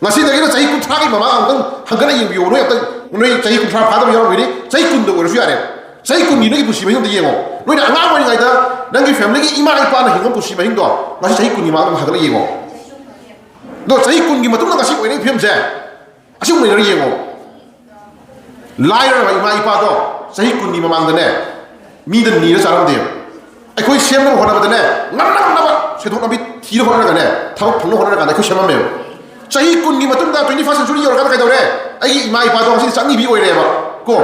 ꯉꯁꯤꯗꯒꯤꯅ ꯆꯍꯤ ꯀꯨꯟꯊ꯭ꯔꯥꯒꯤ ꯃꯃꯥꯡ ꯑꯃꯨꯛꯇꯪ ꯍꯟꯒꯠꯂ ꯌꯦꯡꯕꯤꯌꯨ꯫ ꯅꯣꯏ ꯑꯝꯇꯪ, ꯅꯣꯏ ꯆꯍꯤ ꯀꯨꯟꯊ꯭ꯔꯥ ꯐꯥꯗꯕ ꯌꯥꯎꯔꯝꯒꯅꯤ, ꯆꯍꯤ ꯀꯨꯟꯗ ꯑꯣꯏꯔꯁꯨ ꯌꯥꯔꯦ꯫ ꯆꯍꯤ ꯀꯨꯟꯒꯤ ꯅꯣꯏꯒꯤ ꯄꯨꯟꯁꯤ ꯃꯍꯤꯡ ꯑꯝꯇ ꯌꯦꯡꯉꯣ꯫ ꯅꯣꯏꯅ ꯑꯉꯥꯡ ꯑꯣꯏꯔꯤꯉꯩꯗ ꯅꯪꯒꯤ ꯐꯦꯃꯤꯂꯤꯒꯤ ꯏꯃꯥ ꯏꯄꯥꯅ ꯍꯤꯡꯉꯝꯕ ꯄꯨꯟꯁꯤ ꯃꯍꯤꯡꯗꯣ ꯉꯁꯤ ꯆꯍꯤ ꯀꯨꯟꯒꯤ ꯃꯃꯥꯡꯗ ꯑꯃꯨꯛ ꯍꯟꯒꯠꯂ ꯌꯦꯡꯉꯣ꯫ ꯑꯗꯣ ꯆꯍꯤ ꯀꯨꯟꯒꯤ ꯃꯇꯨꯡꯗ ꯉꯁꯤ ꯑꯣꯏꯔꯤꯕ ꯐꯤꯕꯝꯁꯦ ꯑꯁꯤ ꯑꯃꯨꯛ ꯂꯩꯔꯒ ꯌꯦꯡꯉꯣ꯫ ꯂꯥꯏꯔꯔꯕ ꯏꯃꯥ ꯏꯄꯥꯗꯣ ꯆꯍꯤ ꯀꯨꯟꯒꯤ ꯃꯃꯥꯡꯗꯅꯦ ꯃꯤꯗ ꯅꯤꯔ ꯆꯥꯔꯝꯗꯦꯕ꯫ ꯑꯩꯈꯣꯏ ꯁꯦꯝꯅꯕ ꯍꯣꯠꯅꯕꯗꯅꯦ, ꯉꯝꯅ ꯉꯝꯅꯕ ꯁꯦꯟꯊꯣꯛ ꯂꯝꯕꯤ ꯊꯤꯔ ꯍꯣꯠꯅꯔꯒꯅꯦ, ꯊꯕꯛ ꯐꯪꯅꯕ ꯍꯣꯠꯅꯔꯀꯥꯟꯗ ꯑꯩꯈꯣꯏ ꯁꯦꯝꯃꯝꯃꯦꯕ꯫ ꯆꯍꯤ ꯀꯨꯟꯒꯤ ꯃꯇꯨꯡꯗ twenty first century ꯌꯧꯔꯀꯥꯟꯗ ꯀꯩꯗꯧꯔꯦ? ꯑꯩꯒꯤ ꯏꯃꯥ ꯏꯄꯥꯗꯣ ꯉꯁꯤꯗꯤ ꯆꯥꯛꯅꯤꯕꯤ ꯑꯣꯏꯔꯦꯕ꯫ ꯀꯣ,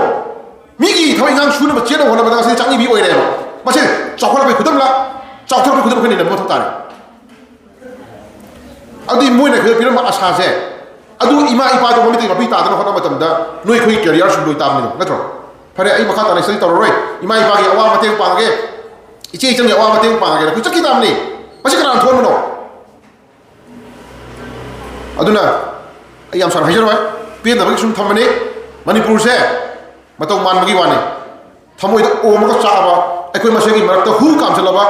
ꯃꯤꯒꯤ ꯊꯕꯛ ꯏꯪꯈꯥꯡ ꯁꯨꯅꯕ ꯆꯦꯟꯅꯕ ꯍꯣꯠꯅꯕꯗ ꯉꯁꯤꯗꯤ ꯆꯥꯛꯅꯤꯕꯤ ꯑꯣꯏꯔꯦꯕ꯫ ꯃꯁꯤ ꯆꯥꯎꯈꯠꯂꯛꯄꯒꯤ ꯈꯨꯗꯝꯂ? ꯆꯥꯎꯊꯣꯔꯛꯄꯒꯤ ꯈꯨꯗꯝ ꯑꯩꯈꯣꯏꯅ ꯅꯝꯕ ꯃꯊꯧ ꯇꯥꯔꯦ꯫ ꯑꯗꯨꯗꯤ ꯃꯣꯏꯅ ꯑꯩꯈꯣꯏꯗ ꯄꯤꯔꯝꯕ ꯑꯁꯥꯁꯦ, ꯑꯗꯨ ꯏꯃꯥ ꯏꯄꯥꯗꯣ ꯃꯃꯤꯠꯇꯒꯤ ꯃꯄꯤ ꯇꯥꯗꯅ ꯍꯣꯠꯅꯕ ꯃꯇꯝꯗ ꯅꯣꯏ ꯑꯩꯈꯣꯏꯒꯤ ꯀꯦꯔꯤꯌꯔꯁꯨ ꯂꯣꯏ ꯇꯥꯕꯅꯤꯗꯣ, ꯅꯠꯇ꯭ꯔꯣ? ꯐꯔꯦ, ꯑꯩ ꯃꯈꯥ ꯇꯥꯅ ꯁ꯭ꯇꯗꯤ ꯇꯧꯔꯔꯣꯏ, ꯏꯃꯥ ꯏꯄꯥꯒꯤ ꯑꯋꯥꯕ ꯃꯇꯦꯡ ꯄꯥꯡꯉꯒꯦ, ꯏꯆꯦ ꯏꯆꯟꯒꯤ ꯑꯋꯥꯕ ꯃꯇꯦꯡ ꯄꯥꯡꯉꯒꯦꯅ ꯑꯩꯈꯣꯏ ꯆꯠꯈꯤ ꯇꯥꯕꯅꯤ꯫ ꯃꯁꯤ ꯀꯅꯥꯅ ꯊꯣꯛꯍꯟꯕꯅꯣ? ꯑꯗꯨꯅ ꯑꯩ ꯌꯥꯝ ꯁꯥꯡꯅ ꯍꯥꯏꯖꯔꯣꯏ, ꯄꯦꯟꯗꯕꯒꯤ ꯁꯨꯝ ꯊꯝꯕꯅꯤ꯫ ꯃꯅꯤꯄꯨꯔꯁꯦ ꯃꯇꯧ ꯃꯥꯟꯕꯒꯤ ꯋꯥꯅꯤ꯫ ꯊꯃꯣꯏꯗ ꯑꯣꯝꯃꯒ ꯆꯥꯕ, ꯑꯩꯈꯣꯏ ꯃꯁꯦꯟꯒꯤ ꯃꯔꯛꯇ ꯍꯨ ꯀꯥꯝꯁꯤꯜꯂꯕ,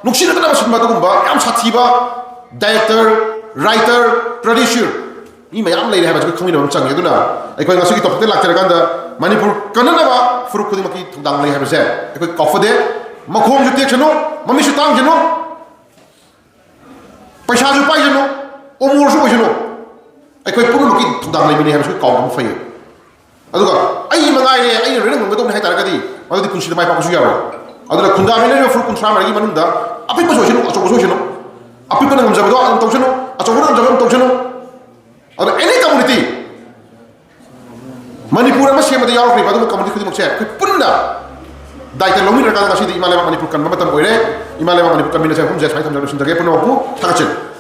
ꯅꯨꯡꯁꯤꯅꯗꯅꯕ ꯁꯤꯟꯕ, ꯑꯗꯨꯒꯨꯝꯕ ꯌꯥꯝ ꯁꯥꯊꯤꯕ ꯗꯥꯏꯔꯦꯛꯇꯔ, ꯔꯥꯏꯇꯔ, ꯄ꯭ꯔꯗ꯭ꯌꯨꯁꯔ ꯃꯤ ꯃꯌꯥꯝ ꯂꯩꯔꯦ ꯍꯥꯏꯕꯁꯤ ꯑꯩꯈꯣꯏ ꯈꯪꯃꯤꯟꯅꯕ ꯑꯃ ꯆꯪꯉꯤ꯫ ꯑꯗꯨꯅ ꯑꯩꯈꯣꯏ ꯉꯁꯤꯒꯤ ꯇꯣꯄꯤꯛꯇ ꯂꯥꯛꯆꯔꯀꯥꯟꯗ ꯃꯅꯤꯄꯨꯔ ꯀꯟꯅꯅꯕ ꯐꯨꯔꯨꯞ ꯈꯨꯗꯤꯡꯃꯛꯀꯤ ꯊꯧꯗꯥꯡ ꯂꯩ ꯍꯥꯏꯕꯁꯦ ꯑꯩꯈꯣꯏ ꯀꯥꯎꯐꯗꯦ꯫ ꯃꯈꯣꯡꯁꯨ ꯇꯦꯛꯁꯅꯨ, ꯃꯃꯤꯠꯁꯨ ꯇꯥꯡꯁꯅꯨ, ꯄꯩꯁꯥꯁꯨ ꯄꯥꯏꯁꯅꯨ, ꯑꯣꯃꯣꯔꯁꯨ ꯑꯣꯏꯁꯅꯨ꯫ ꯑꯩꯈꯣꯏ ꯄꯨꯝꯅꯃꯛꯀꯤ ꯊꯧꯗꯥꯡ ꯂꯩꯕꯅꯤ ꯍꯥꯏꯕꯁꯤ ꯀꯥꯎꯕ ꯐꯩ꯫ ꯑꯗꯨꯒ ꯑꯩ ꯃꯉꯥꯏꯔꯦ, ꯑꯩꯅ ꯂꯣꯏꯅ ꯉꯝꯒꯗꯧꯅꯤ ꯍꯥꯏ ꯇꯥꯔꯒꯗꯤ, ꯃꯗꯨꯗꯤ ꯄꯨꯟꯁꯤꯗ ꯃꯥꯏ ꯄꯥꯛꯄꯁꯨ ꯌꯥꯔꯣꯏ꯫ ꯑꯗꯨꯅ ꯈꯨꯟꯗꯥꯃꯤꯟꯅꯔꯤꯕ ꯐꯨꯔꯨꯞ ꯀꯨꯟꯊ꯭ꯔꯥ ꯃꯔꯤꯒꯤ ꯃꯅꯨꯡꯗ ꯑꯄꯤꯛꯄꯁꯨ ꯑꯣꯏꯁꯅꯨ, ꯑꯆꯧꯕꯁꯨ ꯑꯣꯏꯁꯅꯨ, ꯑꯄꯤꯛꯄꯅ ꯉꯝꯖꯕꯗꯣ ꯑꯗꯨꯝ ꯇꯧꯁꯅꯨ, ꯑꯆꯧꯕꯅ ꯉꯝꯖꯕ ꯑꯗꯨꯝ ꯇꯧꯁꯅꯨ꯫ ꯑꯗꯣ any community, ꯃꯅꯤꯄꯨꯔ ꯑꯃ ꯁꯦꯝꯕꯗ ꯌꯥꯎꯔꯛꯈ꯭ꯔꯤꯕ ꯑꯗꯨꯝꯕ community ꯈꯨꯗꯤꯡꯃꯛꯁꯦ ꯑꯩꯈꯣꯏ ꯄꯨꯟꯅ ꯗꯥꯏꯇ ꯂꯧꯃꯤꯟꯅꯔꯀꯥꯟꯗ ꯉꯁꯤꯗꯤ ꯏꯃꯥ ꯂꯩꯕꯥꯛ ꯃꯅꯤꯄꯨꯔ ꯀꯟꯕ ꯃꯇꯝ ꯑꯣꯏꯔꯦ꯫ ꯏꯃꯥ ꯂꯩꯕꯥꯛ ꯃꯅꯤꯄꯨꯔ ꯀꯟꯃꯤꯟꯅꯁꯦ꯫ ꯃꯐꯝꯁꯦ ꯁ꯭ꯋꯥꯏ ꯊꯝꯖꯔꯒ ꯂꯣꯏꯁꯤꯟꯖꯒꯦ꯫ ꯄꯨꯝꯅꯃꯛꯄꯨ ꯊꯥꯒꯠꯆꯔꯤ꯫